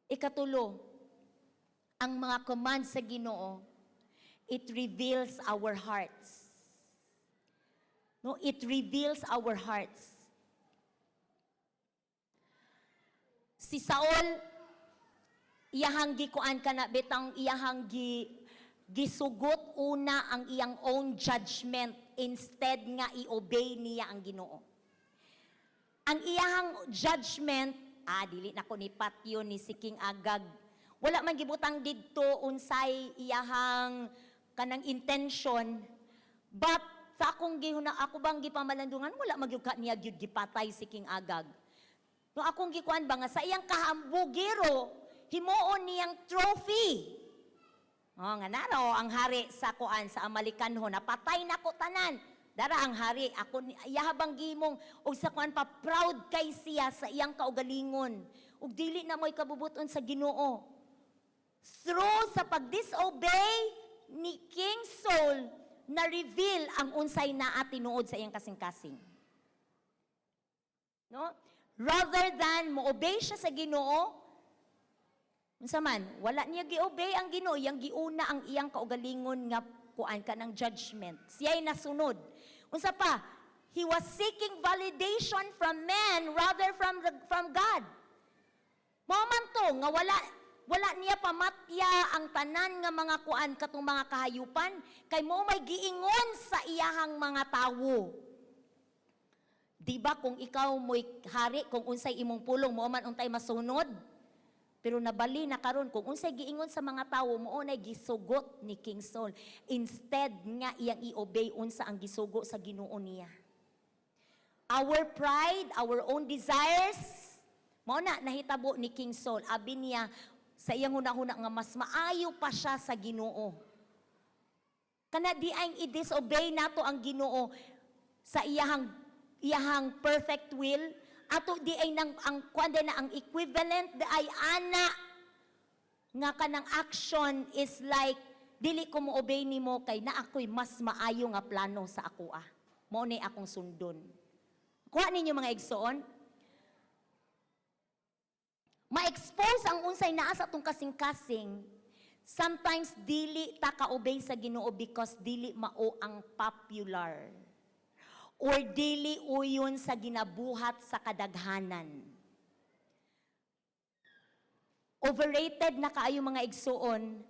Ikatulo, ang mga command sa Ginoo, it reveals our hearts. No, it reveals our hearts. Si Saul, iyahang gikuan ka na bitang iyahang gisugot una ang iyang own judgment instead nga i-obey niya ang Ginoo. Ang iyahang judgment, "Dili na ko ni patyon ni si King Agag." Wala man gibutang didto unsay iyahang kanang intention. But sa akong gihuna, ako bang gipamalandungan, wala magyud ka niya gyud gipatay si King Agag. No, akong gikuan ba nga sa iyang kahambugero, himuon niyang trophy. Oh, nga naro ang hari sa kuan sa Amalekanhon, napatay nako tanan. Dara ang hari, ako iyahabang gimong og sa kuan pa, proud kay siya sa iyang kaugalingon. Ug dili na mo'y kabubuton sa Ginoo. Through sa pag-disobey ni King Saul, na reveal ang unsay naa tinuod sa iyang kasing-kasing. No? Rather than mo-obey siya sa Ginoo, unsa man, wala niya gi-obey ang Ginoo, iyang giuna ang iyang kaugalingon nga kuan ka ng judgment. Siya'y nasunod. Unsa pa? He was seeking validation from men rather from God. Mao man to nga wala niya pamatya ang tanan nga mga kuan katong mga kahayupan kay mao may giingon sa iyahang mga tawo. Di ba kung ikaw mo'y hari, kung unsay imong pulong, mao man untay masunod? Pero nabali na karon kung unsay giingon sa mga tawo, mao nay gisugot ni King Saul instead nga iyang i-obey unsa ang gisugo sa Ginoo niya. Our pride, our own desires, mao na nahitabo ni King Saul. Abi niya sa iyang hunahuna nga mas maayo pa siya sa Ginoo. Kana di ay i-disobey nato ang Ginoo sa iyahang perfect will, ato di ay nang ang kuan na ang equivalent di ay ana nga kanang action is like, "Dili ko mo obey nimo kay naa ako'y mas maayo nga plano sa ako ah. Mao ni akong sundon." Kuha ninyo, mga igsoon? Ma-expose ang unsay naa sa atong kasing-kasing. Sometimes dili ta ka-obey sa Ginoo because dili mao ang popular or dili uyon sa ginabuhat sa kadaghanan. Overrated na kaayo, mga igsuon,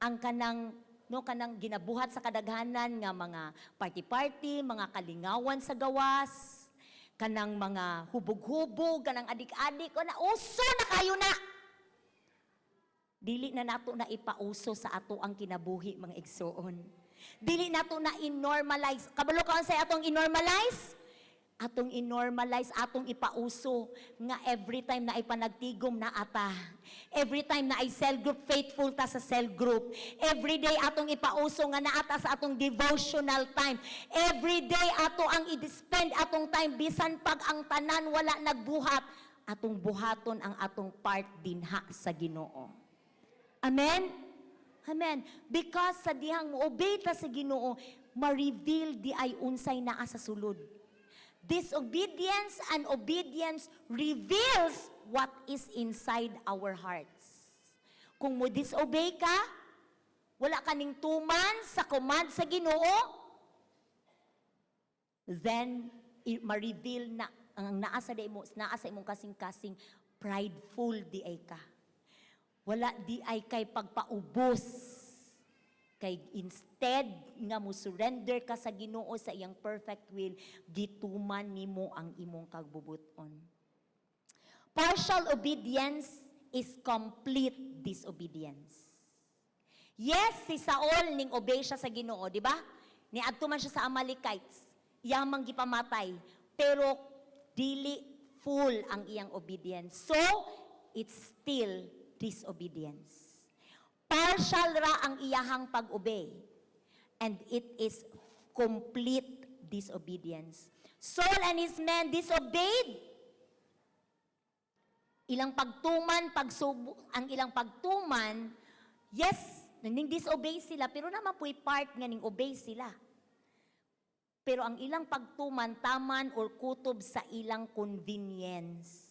ang kanang, no, kanang ginabuhat sa kadaghanan nga mga party-party, mga kalingawan sa gawas, kanang mga hubog-hubog, kanang adik-adik, o na uso na kayo na. Dili na nato na ipauso sa ato ang kinabuhi, mga igsuon. Dili nato na i-normalize. Kabalo ka sa atong i-normalize? Atong i-normalize, atong ipauso nga every time na ipanagtigom na ata. Every time na ay cell group, faithful ta sa cell group. Every day atong ipauso nga naata sa atong devotional time. Every day ato ang i-spend atong time bisan pag ang tanan wala nagbuhat, atong buhaton ang atong part dinha sa Ginoo. Amen? Amen. Because sa dihang mo obey ta sa Ginoo, ma-reveal di ay unsay naa sa sulod. Disobedience and obedience reveals what is inside our hearts. Kung mo disobey ka, wala ka ning tuman sa command sa Ginoo, then ma-reveal na ang naa sa mo, naa sa imong kasing-kasing, prideful di ay ka. Wala di ay kay pagpaubos. Kay instead nga mo surrender ka sa Ginoo sa iyang perfect will, gituman nimo ang imong kagbubuton. Partial obedience is complete disobedience. Yes, si Saul ning obey siya sa Ginoo, di ba? Niadto man siya sa Amalekites, iyang gipamatay, pero dili full ang iyang obedience. So, it's still disobedience. Partial ra ang iyahang pag-obey. And it is complete disobedience. Saul and his men disobeyed. Ilang pagtuman, pagsubo, ang ilang pagtuman, yes, ning disobey sila, pero naman po'y part nga ning obey sila. Pero ang ilang pagtuman, taman or kutob sa ilang convenience.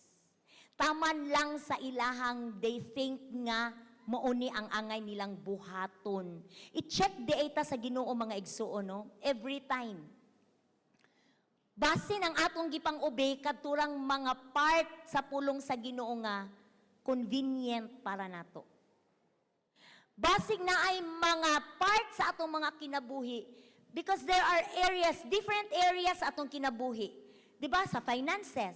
Taman lang sa ilahang they think nga mauni ang angay nilang buhaton. I-check di ta sa Ginoo, mga igsuon, no? Every time. Basin ang atong gipang-obey kadturang mga part sa pulong sa Ginoo nga convenient para nato. Basig naay mga part sa atong mga kinabuhi because there are areas, different areas sa atong kinabuhi. 'Di ba? Sa finances,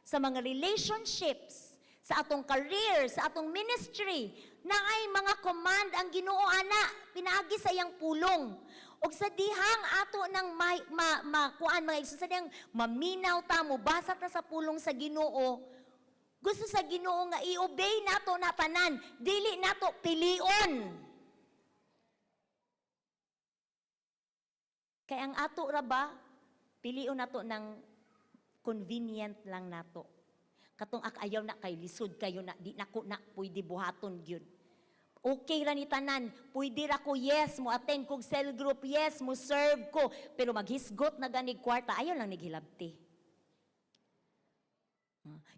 sa mga relationships, sa atong career, sa atong ministry, naay mga command ang Ginoo ana pinaagi sa iyang pulong. Og sa dihang ato ng ma, kuan, mga igsoon, sa dihang maminaw ta, mobasa ta sa pulong sa Ginoo, gusto sa Ginoo nga i-obey nato na tanan, dili nato pilion. Kay ang ato ra ba, pilion nato ng convenient lang nato. Katong ak ayaw na kay lisod kayo na, di nako na pwede buhaton gyud. Okay ra ni tanan, pwede ra ko, yes, mo attend kog cell group, yes, mo serve ko, pero maghisgot na ganig kwarta, ayaw lang nighilabti.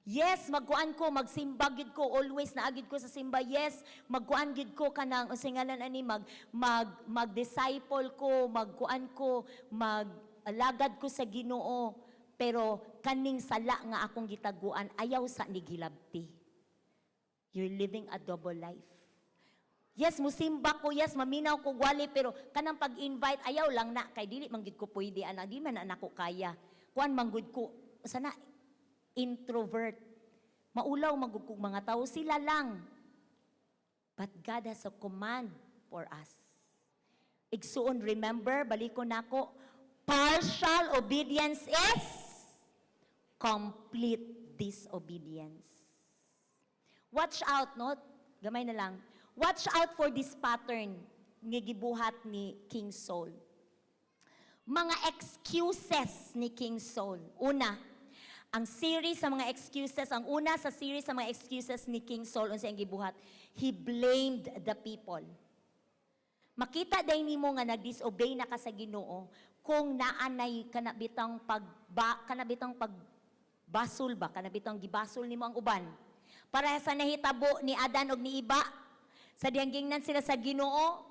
Yes, magkuan ko, magsimba gid ko, always naa gid ko sa simba. Yes, magkuan gid ko kanang unsay ngalan ani, mag mag mag-disciple ko, magkuan ko, mag-alagad ko sa Ginoo. Pero kaning sala nga akong gitaguan, ayaw sa nighilabti. You're living a double life. Yes, musimba ko, yes, maminaw ko wali, pero kanang pag-invite, ayaw lang na, kay dili man gid ko pwede, ana, di man na nako kaya. Kuan man gud ko, sana introvert. Maulaw man gud kog mga tao, sila lang. But God has a command for us. Igsuon, remember, balikon nako, partial obedience is complete disobedience. Watch out, no? Gamay na lang. Watch out for this pattern nga gibuhat ni King Saul. Mga excuses ni King Saul. Una, ang series sa mga excuses, ang una sa series sa mga excuses ni King Saul, unsa ang gibuhat? He blamed the people. Makita day nimo nga nag-disobey na ka sa Ginoo kung naanay kana bitang pagba kana bitang pagbasol ba, kana bitang gibasol nimo ang uban. Para sa nahitabo ni Adan og ni Iba sa dihang gingnan sila sa Ginoo,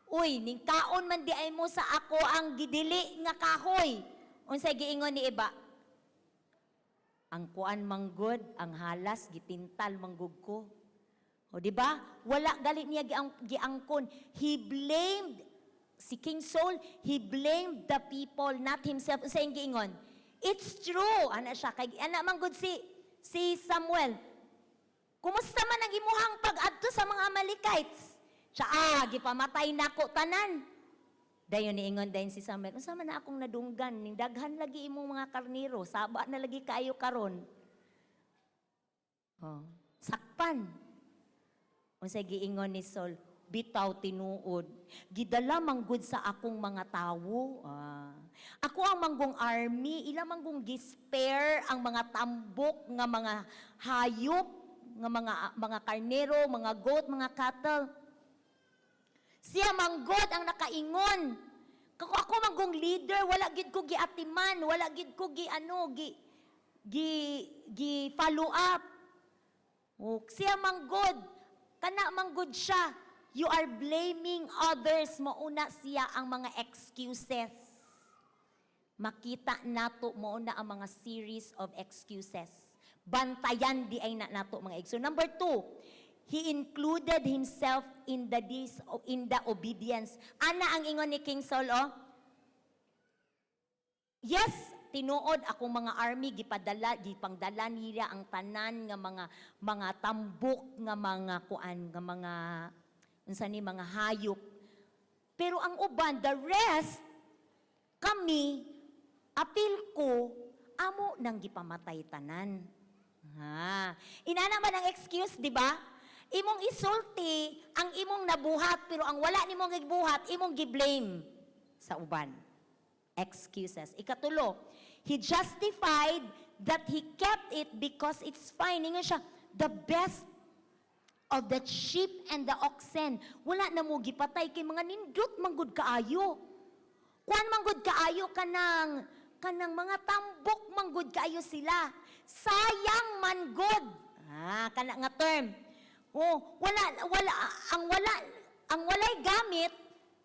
"Uy, ning kaon man di ay mo sa ako ang gidili nga kahoy." Unsay giingon ni Iba? "Ang kuan manggod, ang halas gitintal manggug ko." O, di ba? Wala gali niya giangkon. He blamed si King Saul, he blamed the people, not himself. Unsa iyang giingon? "It's true." Ana siya kay ana man gud si Samuel. "Kumusta man ang imuhang pag-adto sa mga Amalekites?" Siya, "Ah, gipamatay nako tanan." Dayon niingon dayon si Samuel, "Unsa man na akong nadunggan, ning daghan lagi imong mga karniro, saba na lagi kaayo karon." Oh, sakpan. Unsay giingon ni Saul? "Bitaw tinuod. Gidala manggod sa akong mga tawo. Ah. Ako ang manggong army, ila manggong gi-spare ang mga tambok nga mga hayop, nga mga karnero, mga goat, mga cattle. Siya manggod ang nakaingon. Kako ako manggong leader, wala gid ko giatiman, wala gid ko gi ano, gi gi gi follow up. O, siya manggod, kana manggod siya." You are blaming others, mauna siya ang mga excuses. Makita nato mauna ang mga series of excuses. Bantayan di ay na nato, mga igsoon. Number two, he included himself in the obedience. Ana ang ingon ni King Saul, oh. "Yes, tinuod akong mga army gipadala, gipangdala nila ang tanan nga mga tambok nga mga kuan, nga mga unsa ni, mga hayop. Pero ang uban, the rest, kami apil ko, amo nang gipamatay tanan." Ha. Inana man ang excuse, di ba? Imong isulti ang imong nabuhat, pero ang wala nimong gibuhat, imong gi-blame sa uban. Excuses. Ikatulo, he justified that he kept it because it's fine. Ingon siya, "The best of the sheep and the oxen. Wala na mo gipatay kay mga nindot manggod kaayo. Kuan manggod kaayo, kanang mga tambok manggod kaayo sila. Sayang man gud." Ah, kana nga term. Oh, wala wala ang wala ang walay gamit,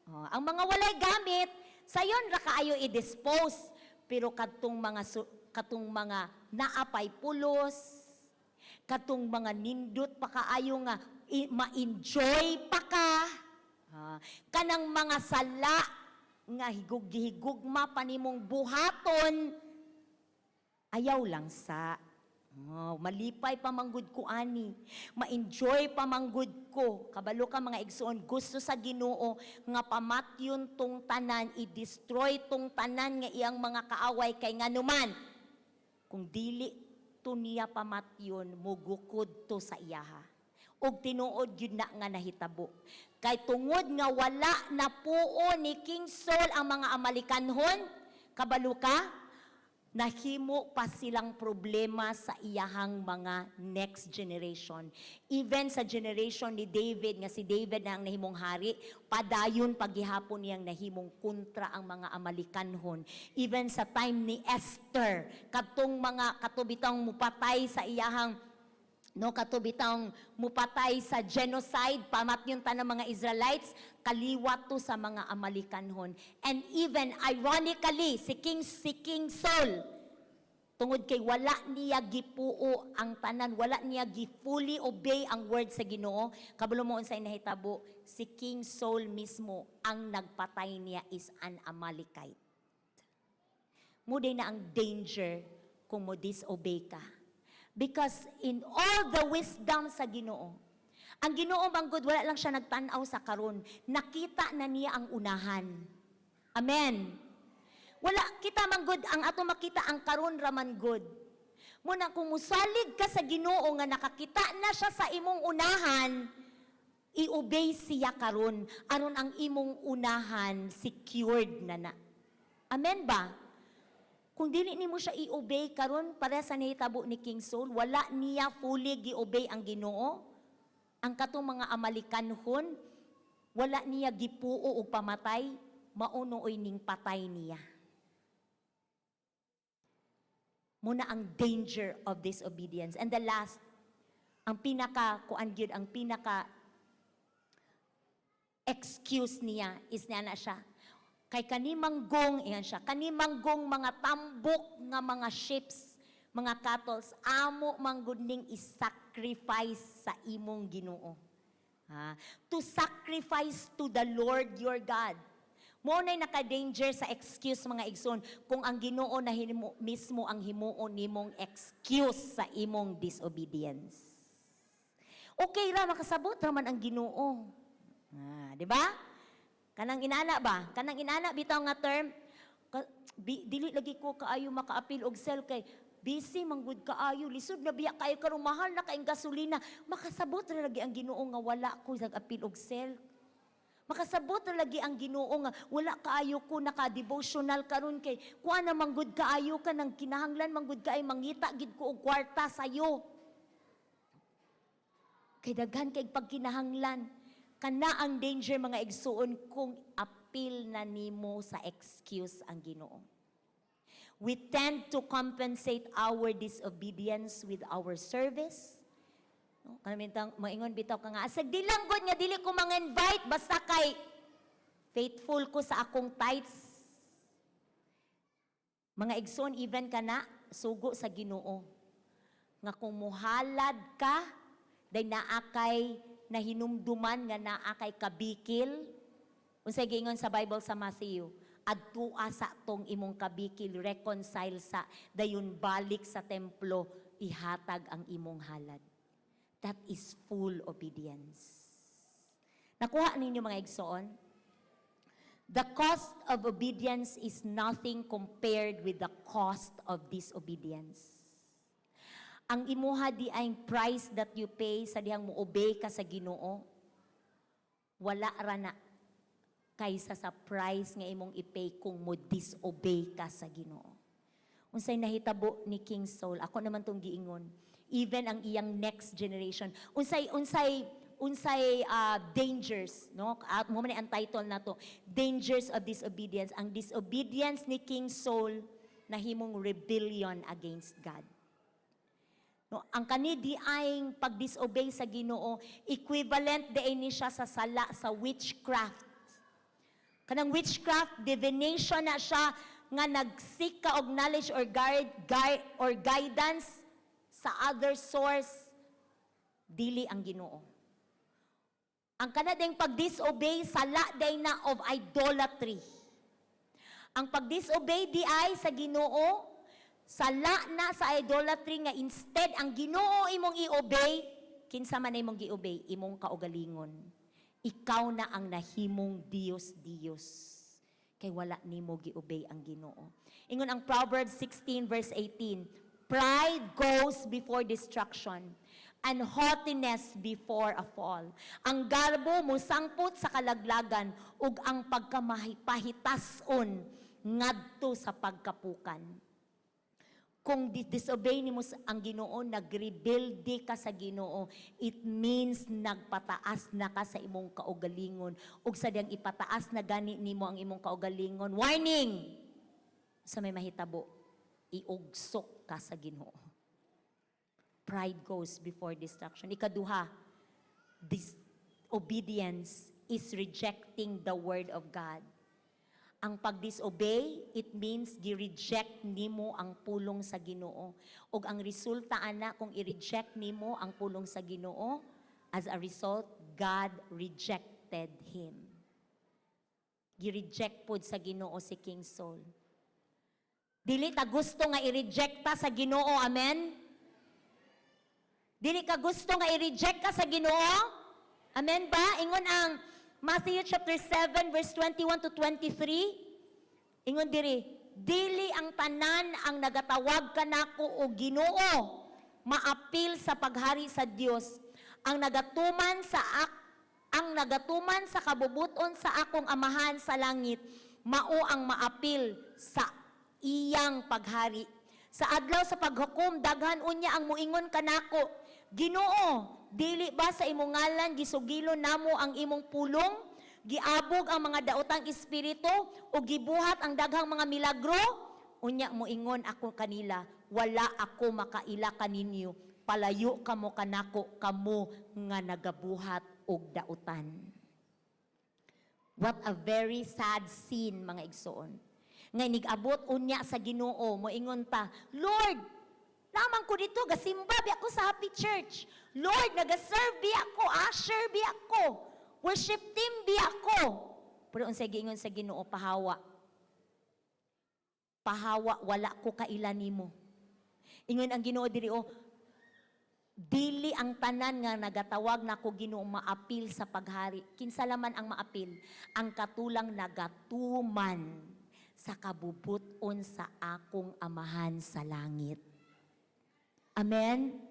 oh, ang mga walay gamit, sayon ra kaayo i-dispose. Pero katong mga naapay pulos, katong mga nindot pa kaayo nga ma-enjoy pa ka, ha, kanang mga sala nga higug-higugma pa nimong buhaton, ayaw lang sa. Oh, malipay pa manggud ko ani. Ma-enjoy pa manggud ko. Kabalo ka, mga igsoon, gusto sa Ginoo nga pamatyon tong tanan, i-destroy tong tanan nga iyang mga kaaway kay nganuman. Kung dili to niya pamatyon, mugukod to sa iyaha. Ug tinuod gyud na nga nahitabo. Kay tungod nga wala na puo ni King Saul ang mga Amalekanhon, kabalo ka, nahimo pa silang problema sa iyahang mga next generation. Even sa generation ni David, nga si David na ang nahimong hari, padayon paghihapon niyang nahimong kontra ang mga Amalekanhon. Even sa time ni Esther, kadtong mga katubitang mupatay sa iyahang, no, katubitang mupatay sa genocide, pamatyon ta ng mga Israelites, kaliwat to sa mga Amalekanhon. And even ironically, si King Saul, tungod kay wala niya gipuo ang tanan, wala niya gi-fully obey ang word sa Ginoo, kabalo mo unsay nahitabo, si King Saul mismo ang nagpatay niya is an Amalekite. Mao na ang danger kung mo disobey ka. Because in all the wisdom sa Ginoo, ang Ginoo manggod wala lang siya nagtan-aw sa karon, nakita na niya ang unahan. Amen. Wala kita manggod ang ato makita ang karon ra man gud. Muna kung musalig ka sa Ginoo nga nakakita na siya sa imong unahan, i-obey siya karon aron ang imong unahan secured na na. Amen ba? Kung dili nimo siya i-obey karon, para sa nahitabo ni King Saul, wala niya fully gi-obey ang Ginoo. Ang katong mga Amalekanhon, wala niya gipuo og pamatay, mao nooy ning patay niya. Muna ang danger of disobedience. And the last, ang pinaka kuan gyud, ang pinaka excuse niya is niya na siya. Kay kanimanggong, iyan siya, kanimanggong mga tambok nga mga ships, mga cattles, amo manggod ning i-sacrifice sa imong Ginoo. Ha? To sacrifice to the Lord your God. Mo na'y naka-danger sa excuse, mga igsoon, kung ang Ginoo na hinimo, mismo ang himuon nimong excuse sa imong disobedience. Okay ra, makasabot ra man ang Ginoo. Ah, di ba? Kanang inana ba? Kanang inana bitaw nga term, dili lagi ko kaayo makaapil og cell kay busy manggud kaayo, lisod na biya kaayo karon, mahal na kaayong gasolina. Makasabot ra lagi ang Ginoo nga wala ko nag-apil og cell. Makasabot ra lagi ang Ginoo nga wala kaayo ko naka-devotional karon kay kuan na manggud kaayo ka nang kinahanglan manggud kaayo mangita gid ko og kwarta sayo. Kay daghan kay pagkinahanglan. Kana ang danger, mga igsuon, kung apil na nimo sa excuse ang Ginoo. We tend to compensate our disobedience with our service. No? Kanang maingon bitaw ka nga, asag di lang gud nga dili ko mang-invite basta kay faithful ko sa akong tithes. Mga igsoon, even kana sugo sa Ginoo nga kung muhalad ka, day naa kay nahinumduman nga naa kay kabikil. Unsay giingon sa Bible sa Matthew? Adtua sa tong imong kabikil, reconcile sa, dayon balik sa templo, ihatag ang imong halad. That is full obedience. Nakuha ninyo, mga igsoon? The cost of obedience is nothing compared with the cost of disobedience. Ang imuha di ay price that you pay sa dihang mo obey ka sa Ginoo, wala ra na kaysa sa price nga imong i-pay kung mo disobey ka sa Ginoo. Unsay nahitabo ni King Saul? Ako naman tong giingon. Even ang iyang next generation. Unsay dangers, no? At mo man ang title nato, Dangers of Disobedience. Ang disobedience ni King Saul nahimong rebellion against God. No, ang kani di ay pag-disobey sa Ginoo, equivalent di ni siya sa sala sa witchcraft. Kanang witchcraft, divination na siya. nga nag-seek ka og knowledge or guide or guidance sa other source, dili ang Ginoo. Ang kana ding pag-disobey, sala diay na of idolatry. Ang pag-disobey diay sa Ginoo, sala na sa idolatry nga instead ang Ginoo imong i-obey, kinsa man imong gi-obey? Imong kaugalingon. Ikaw na ang nahimong Dios Dios. Kay wala nimo gi-obey ang Ginoo. Ingon ang Proverbs 16 verse 18, "Pride goes before destruction and haughtiness before a fall." Ang garbo musangpot sa kalaglagan ug ang pagkamahipahitason ngadto sa pagkapukan. Kung disobey nimo ang Ginoo, nagrebelde ka sa Ginoo, it means nagpataas na ka sa imong kaugalingon. Ug sa diyang ipataas na gani nimo ang imong kaugalingon, warning! Sa may mahitabo, iugsok ka sa Ginoo. Pride goes before destruction. Ikaduha, disobedience is rejecting the word of God. Ang pag-disobey, it means gi-reject nimo ang pulong sa Ginoo. Ug ang resulta ana kung i-reject nimo ang pulong sa Ginoo, as a result, God rejected him. Gi-reject pod sa Ginoo si King Saul. Dili ta gusto nga i-reject ta sa Ginoo, amen? Dili ka gusto nga i-reject ka sa Ginoo? Amen ba? Ingon ang Matthew chapter 7 verse 21 to 23. Ingon diri, "Dili ang tanan ang nagatawag kanako og Ginoo maapil sa paghari sa Dios. Ang nagatuman sa kabubuton sa akong Amahan sa langit mao ang maapil sa iyang paghari. Sa adlaw sa paghukom, daghan unya ang muingon kanako, 'Ginoo, dili ba sa imong ngalan gisugilon namo ang imong pulong, giabog ang mga daotang espiritu ug gibuhat ang daghang mga milagro?' Unya moingon ako kanila, 'Wala ako makaila kaninyo. Palayo kamo kanako, kamo nga nagabuhat og dautan.'" What a very sad scene, mga igsoon. Nga inig-abot unya sa Ginoo, moingon ta, "Lord, lamang ko dito, gasimba bi ako sa Happy Church. Lord, naga-serve bi ako, usher bi ako, worship team bi ako." Pero unsay giingon sa Ginoo? "Pahawa. Pahawa, wala ko kaila nimo." Ingon ang Ginoo diri oh, "Dili ang tanan nga nagatawag nako Ginoo maapil sa paghari." Kinsa laman ang maapil? Ang katulang nagatuman sa kabubuton sa akong Amahan sa langit. Amen?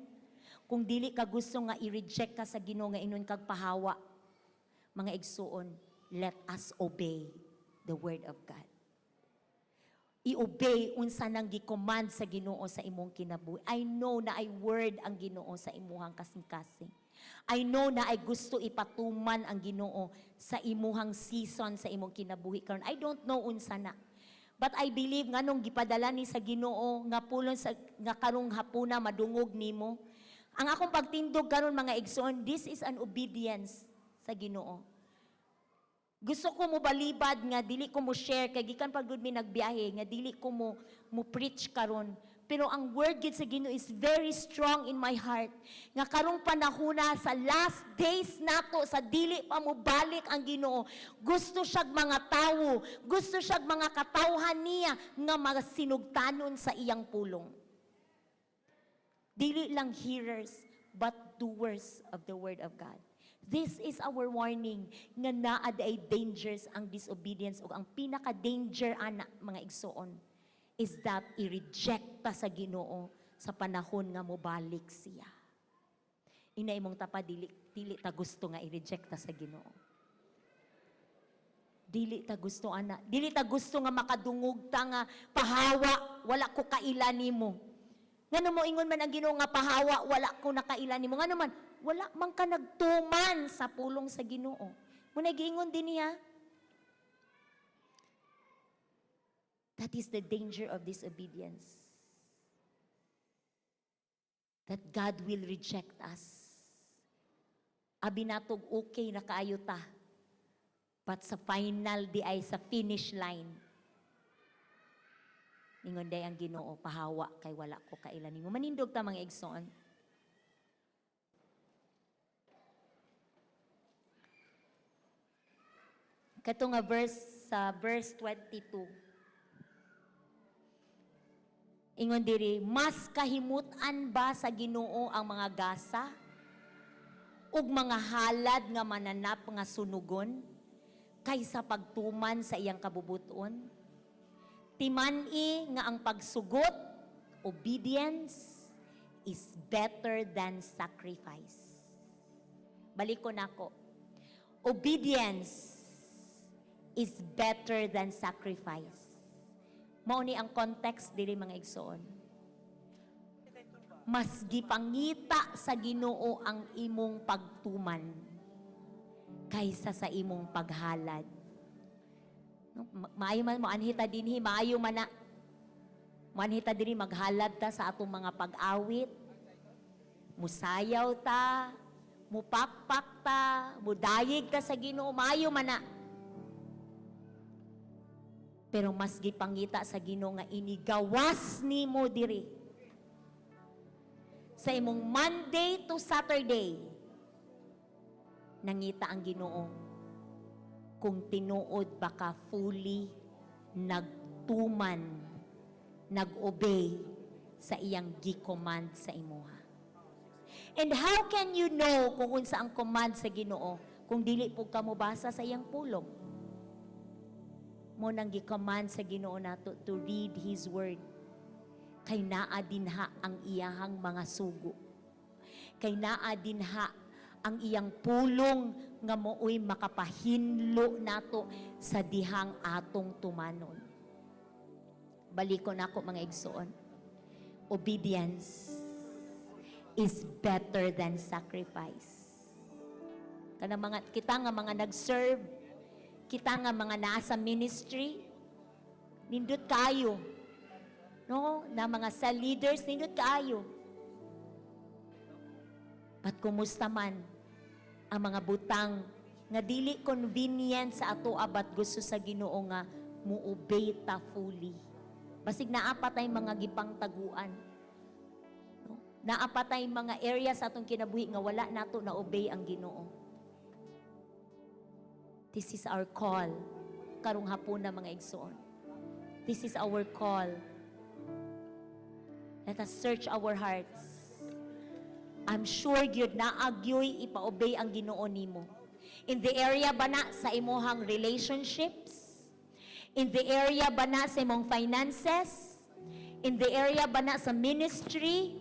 Kung dili ka gusto nga i-reject ka sa Ginoo nga ingon kag pahawa, mga igsuon, let us obey the word of God. I-obey unsa nang gi-command sa Ginoo sa imong kinabuhi. I know naay word ang Ginoo sa imuhang kasing-kasing. I know naay gusto ipatuman ang Ginoo sa imuhang season sa imong kinabuhi karon. I don't know unsa na. But I believe nganong gipadala ni sa Ginoo nga pulong sa nga karong hapuna madungog nimo. Ang akong pagtindog karon, mga igsoon, this is an obedience sa Ginoo. Gusto ko mo balibad nga dili ko mo share kay gikan pag gud mi nagbiyahe nga dili ko mo preach karon. Pero ang word gid sa Ginoo is very strong in my heart. Nga karong panahona sa last days nato sa dili pa mo balik ang Ginoo. Gusto siyag mga tawo, gusto siyag mga katawhan niya nga masinugtanon sa iyang pulong. Dili lang hearers, but doers of the word of God. This is our warning nga naa ay dangers ang disobedience ug ang pinaka-danger ana, mga igsoon, is that i-reject ta sa Ginoo sa panahon nga mobalik siya. Ingna imong tapad, dili ta gusto nga i-reject ta sa Ginoo. Dili ta gusto ana. Dili ta gusto nga makadungog ta nga pahawa, wala ko kaila nimo. Ngano mo ingon man ang Ginoo nga pahawa, wala ko nakaila nimo? Ngano man wala man ka nagtuman sa pulong sa Ginoo. Muna giingon din niya. That is the danger of disobedience. That God will reject us. Abi natog okay na kaayo ta. But sa final diay, sa finish line, Ningon day ang Ginoo, "Pahawa kay wala ko kaila nimo." Manindog ta, mga igsoon. Kato nga verse sa verse 22. Ingon diri, "Mas kahimutan ba sa Ginoo ang mga gasa ug mga halad nga mananap nga sunugon kaysa pagtuman sa iyang kabubuton? Timan-i nga ang pagsugot, obedience, is better than sacrifice." Balik ko nako. Obedience is better than sacrifice. Mao ni ang context diri, mga igsoon. Mas gipangita sa Ginoo ang imong pagtuman kaysa sa imong paghalad. No, maayo man mo anhi ta dinhi, maayo man na. Moanhi ta dinhi, maghalad ta sa atong mga pag-awit. Musayaw ta, mupakpak ta, mudayig ta sa Ginoo, maayo man na. Pero mas gipangita sa Ginoo nga inigawas nimo diri sa imong Monday to Saturday, nangita ang Ginoo kung tinuod ba ka fully nagtuman, nag-obey sa iyang gi-command sa imuha. And how can you know kung unsa ang command sa Ginoo kung dili po ka mobasa sa iyang pulong? Mao nang gi-command sa Ginoo nato to read His Word. Kay naa dinha ang iyahang mga sugo. Kay naa dinha ang iyang pulong nga mooy makapahinlo nato sa dihang atong tumanon. Baliko nako, mga igsoon. Obedience is better than sacrifice. Kana mga kita nga mga nag-serve, kita nga mga naa sa ministry, nindot kayo. No, na mga cell leaders, nindot kaayo. But kumusta man ang mga butang nga dili convenient sa ato, but gusto sa Ginoo nga mo-obey ta fully? Basig naa pa tay mga gipangtaguan. No? Naa pa tay mga area sa atong kinabuhi nga wala nato na obey ang Ginoo. This is our call karong hapon na, mga igsoon. This is our call. Let us search our hearts. I'm sure gyud naa gyoy ipa-obey ang Ginoo nimo. In the area ba na sa imuhang relationships? In the area ba na sa imong finances? In the area ba na sa ministry?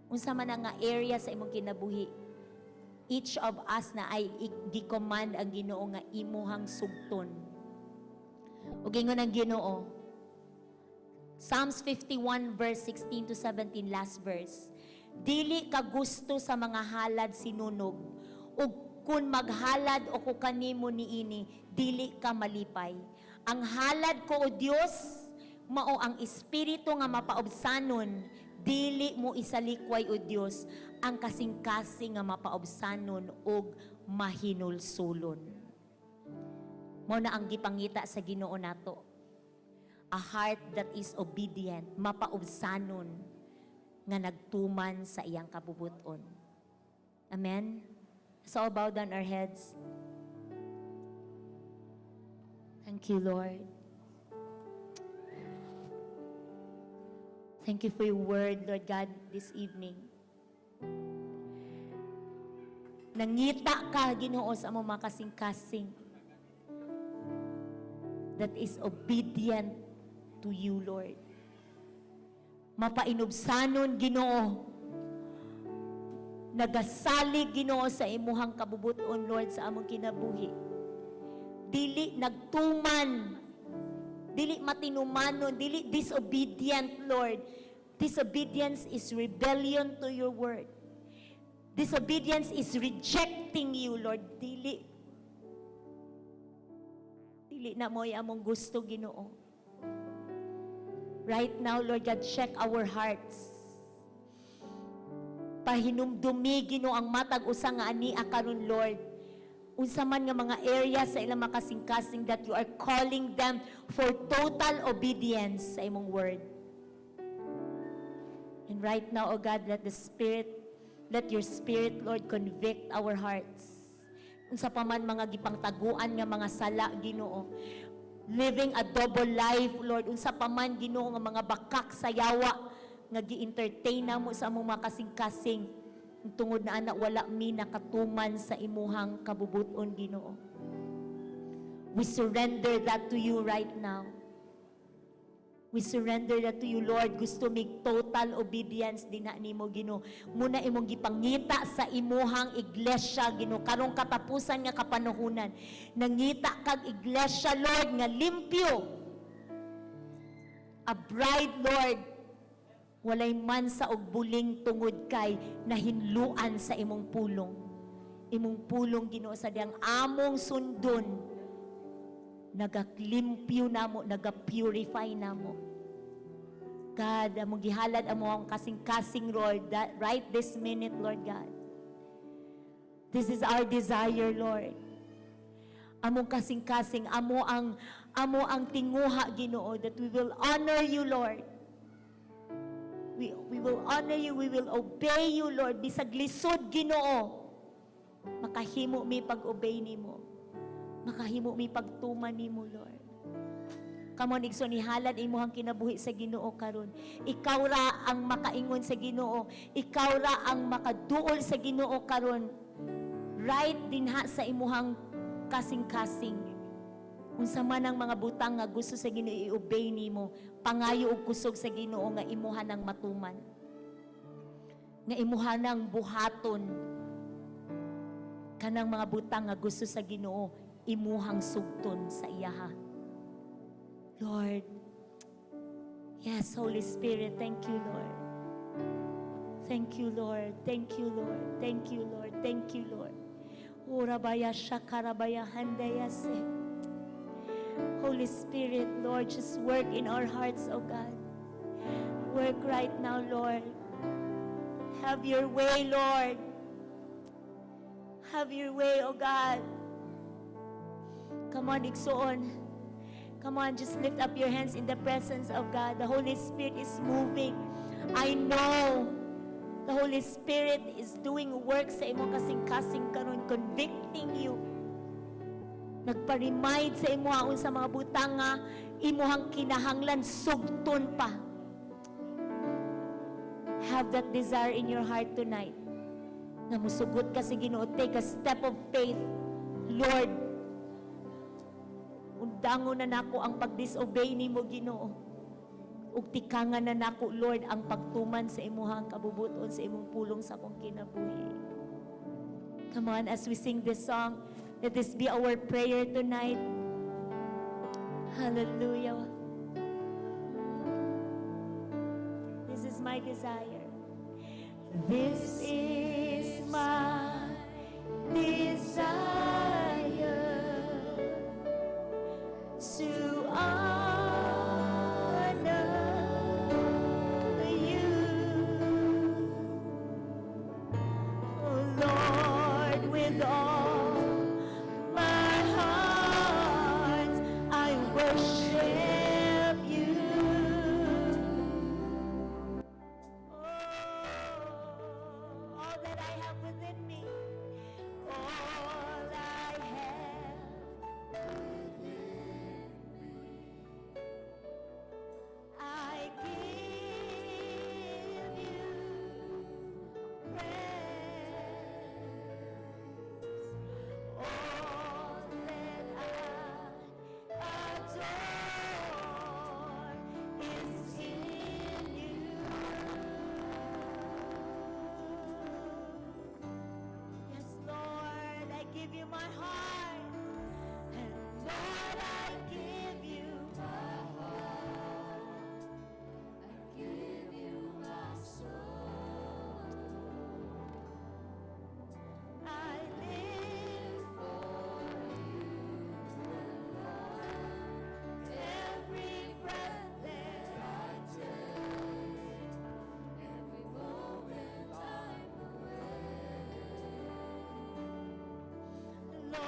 Unsa man ang nga area sa imong kinabuhi? Each of us naay gi-command ang Ginoo nga imuhang sugton. Ug ingon ang Ginoo, Psalms 51 verse 16 to 17, last verse. "Dili ka gusto sa mga halad sinunog, ug kun maghalad o ko kanimo niini, dili ka malipay. Ang halad ko, O Dios, mao ang espiritu nga mapaubsanon. Dili mo isalikway, O Dios, ang kasing-kasing nga mapaubsanon ug mahinulsulon." Mao na ang gipangita sa Ginoo nato. A heart that is obedient, mapaubsanon, nga nagtuman sa iyang kabubuton. Amen? So all bow down our heads. Thank you, Lord. Thank you for your word, Lord God, this evening. Nangita ka, Ginoo, sa among mga kasing-kasing that is obedient to you, Lord. Mapainubsanon, Ginoo. Nagasalig, Ginoo, sa imuhang kabubuton, Lord, sa among kinabuhi. Dili nagtuman, dili matinumanon, dili disobedient, Lord. Disobedience is rebellion to your word. Disobedience is rejecting you, Lord. Dili. Dili na mo among gusto, Ginoo. Right now, Lord God, check our hearts. Pahinumdumi, Ginoo, ang matag usa nga ania karon, Lord. Unsa man nga mga areas sa ilang makasing-kasing that you are calling them for total obedience sa imong word. And right now, O God, let your Spirit, Lord, convict our hearts. Unsa pa man mga gipangtaguan nga mga sala, Ginoo. Living a double life, Lord. Unsa pa man, Ginoo, nga mga bakak sa yawa nga gi-entertain namo sa among mga kasing-kasing. Tungod na ana wala mi nakatuman sa imuhang kabubuton, Ginoo. We surrender that to you right now. We surrender that to you, Lord. Gusto mig total obedience dinha nimo, Ginoo. Mao na imong gipangita sa imuhang iglesia, Ginoo, karong katapusan nga kapanahunan. Nangita kag iglesia, Lord, nga limpyo. A bride, Lord, walay mansa og buling tungod kay nahinluan sa imong pulong. Imong pulong, Ginoo, sa diyang among sundon, nagaklimpyo namo, naga-purify namo. God, among gihalad amo ang kasing-kasing, Lord, that right this minute, Lord God. This is our desire, Lord. Among kasing-kasing, amo ang tinguha, Ginoo, that we will honor you, Lord. We will honor you, we will obey you, Lord. Bisag lisod, Ginoo, makahimo mi pag-obey nimo. Makahimo mi pagtuman nimo, Lord. Come on, igsoon, ihalad imuhang kinabuhi sa Ginoo karon. Ikaw ra ang makaingon sa Ginoo. Ikaw ra ang makaduol sa Ginoo karon. Right dinha sa imuhang kasing-kasing. Unsa man ang mga butang nga gusto sa Ginoo i-obey nimo, pangayo og kusog sa Ginoo nga imuha nang matuman. Nga imuha nang buhaton kanang mga butang nga gusto sa Ginoo imuhang sugton sa iyaha. Lord, yes, Holy Spirit, thank you, Lord. Thank you, Lord. Thank you, Lord. Thank you, Lord. Thank you, Lord. Urabaya shakarabaya handaya se. Holy Spirit, Lord, just work in our hearts, oh God. Work right now, Lord. Have your way, Lord. Have your way, oh God. Come on, igsoon. Come on, just lift up your hands in the presence of God. The Holy Spirit is moving. I know the Holy Spirit is doing work sa imong kasing-kasing karon, convicting you. Nagpa-remind sa imo sa mga butang nga imuhang kinahanglan sugton pa. Have that desire in your heart tonight. Na musugot ka sa Ginoo, take a step of faith. Lord, undangon na nako ang pag-disobey nimo, Ginoo. Ug tikangan na nako, Lord, ang pagtuman sa imuhang kabubuton sa imong pulong sa akong kinabuhi. Come on, as we sing this song, let this be our prayer tonight. Hallelujah. This is my desire. This is my desire, to honor you, oh Lord, with all my heart, I worship you. Oh, all that I have within me, all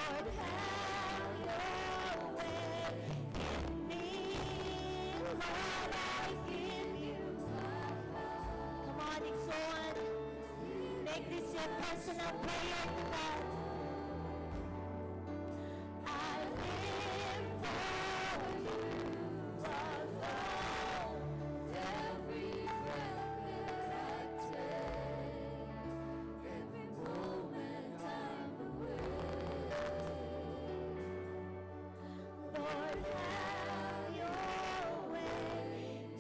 Lord, have your way in me. Lord, I give you my heart. Come on, igsoon. Make this your personal prayer to God. I live for you alone. Every breath that I take, every moment I'm awake. Lord, have your way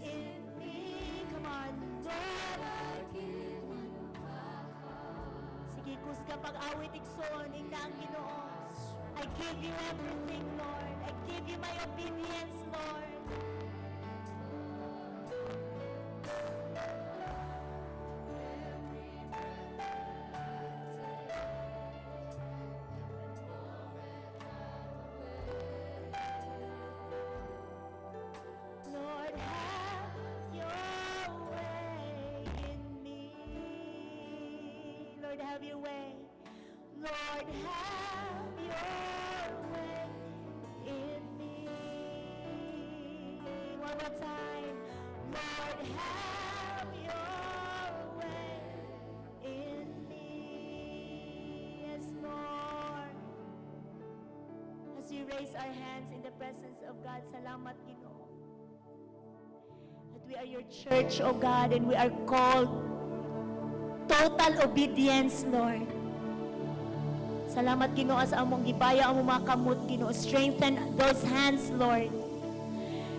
in me. Come on, Lord. I give you my heart. Sige, kusga pag-awit, igsoon, ingna ang Ginoo. I give you everything, Lord. I give you my obedience, Lord. Every breath that I take, every moment I'm awake. Lord, have your way in me. Lord, have your way. Lord, have your way in me. One more time. Lord, have your way in me. Yes, Lord. As we raise our hands in the presence of God, salamat, Ginoo. That we are your church, O God, and we are called total obedience, Lord. Salamat, Ginoo, sa among gibaya ang mga kamot, Ginoo. Strengthen those hands, Lord.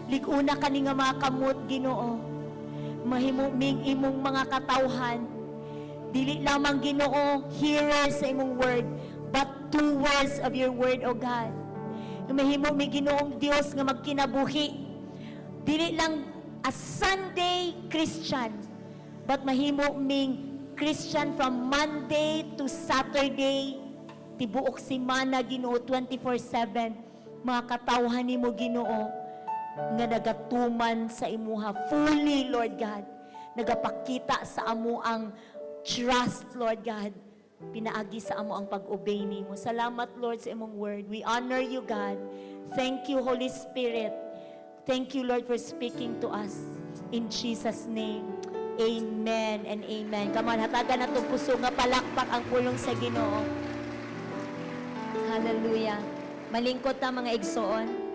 Lig-una kani nga mga kamot, Ginoo. Mahimo ming imong mga katawhan. Dili lamang, Ginoo, hearers sa imong word, but doers of your word, O God. Mahimo mi, Ginoong Dios, nga magkinabuhi. Dili lang a Sunday Christian, but mahimo ming Christian from Monday to Saturday, tibuok simana, Ginoo, 24/7, mga katawhan nimo, Ginoo, nga nagatuman sa imuha fully, Lord God. Nagapakita sa amo ang trust, Lord God. Pinaagi sa amo ang pag-obey nimo. Salamat, Lord, sa imong word. We honor you, God. Thank you, Holy Spirit. Thank you, Lord, for speaking to us. In Jesus' name, amen and amen. Come on, hatagan nato puso nga palakpak ang pulong sa Ginoo. Hallelujah. Malingkot ta, mga igsoon.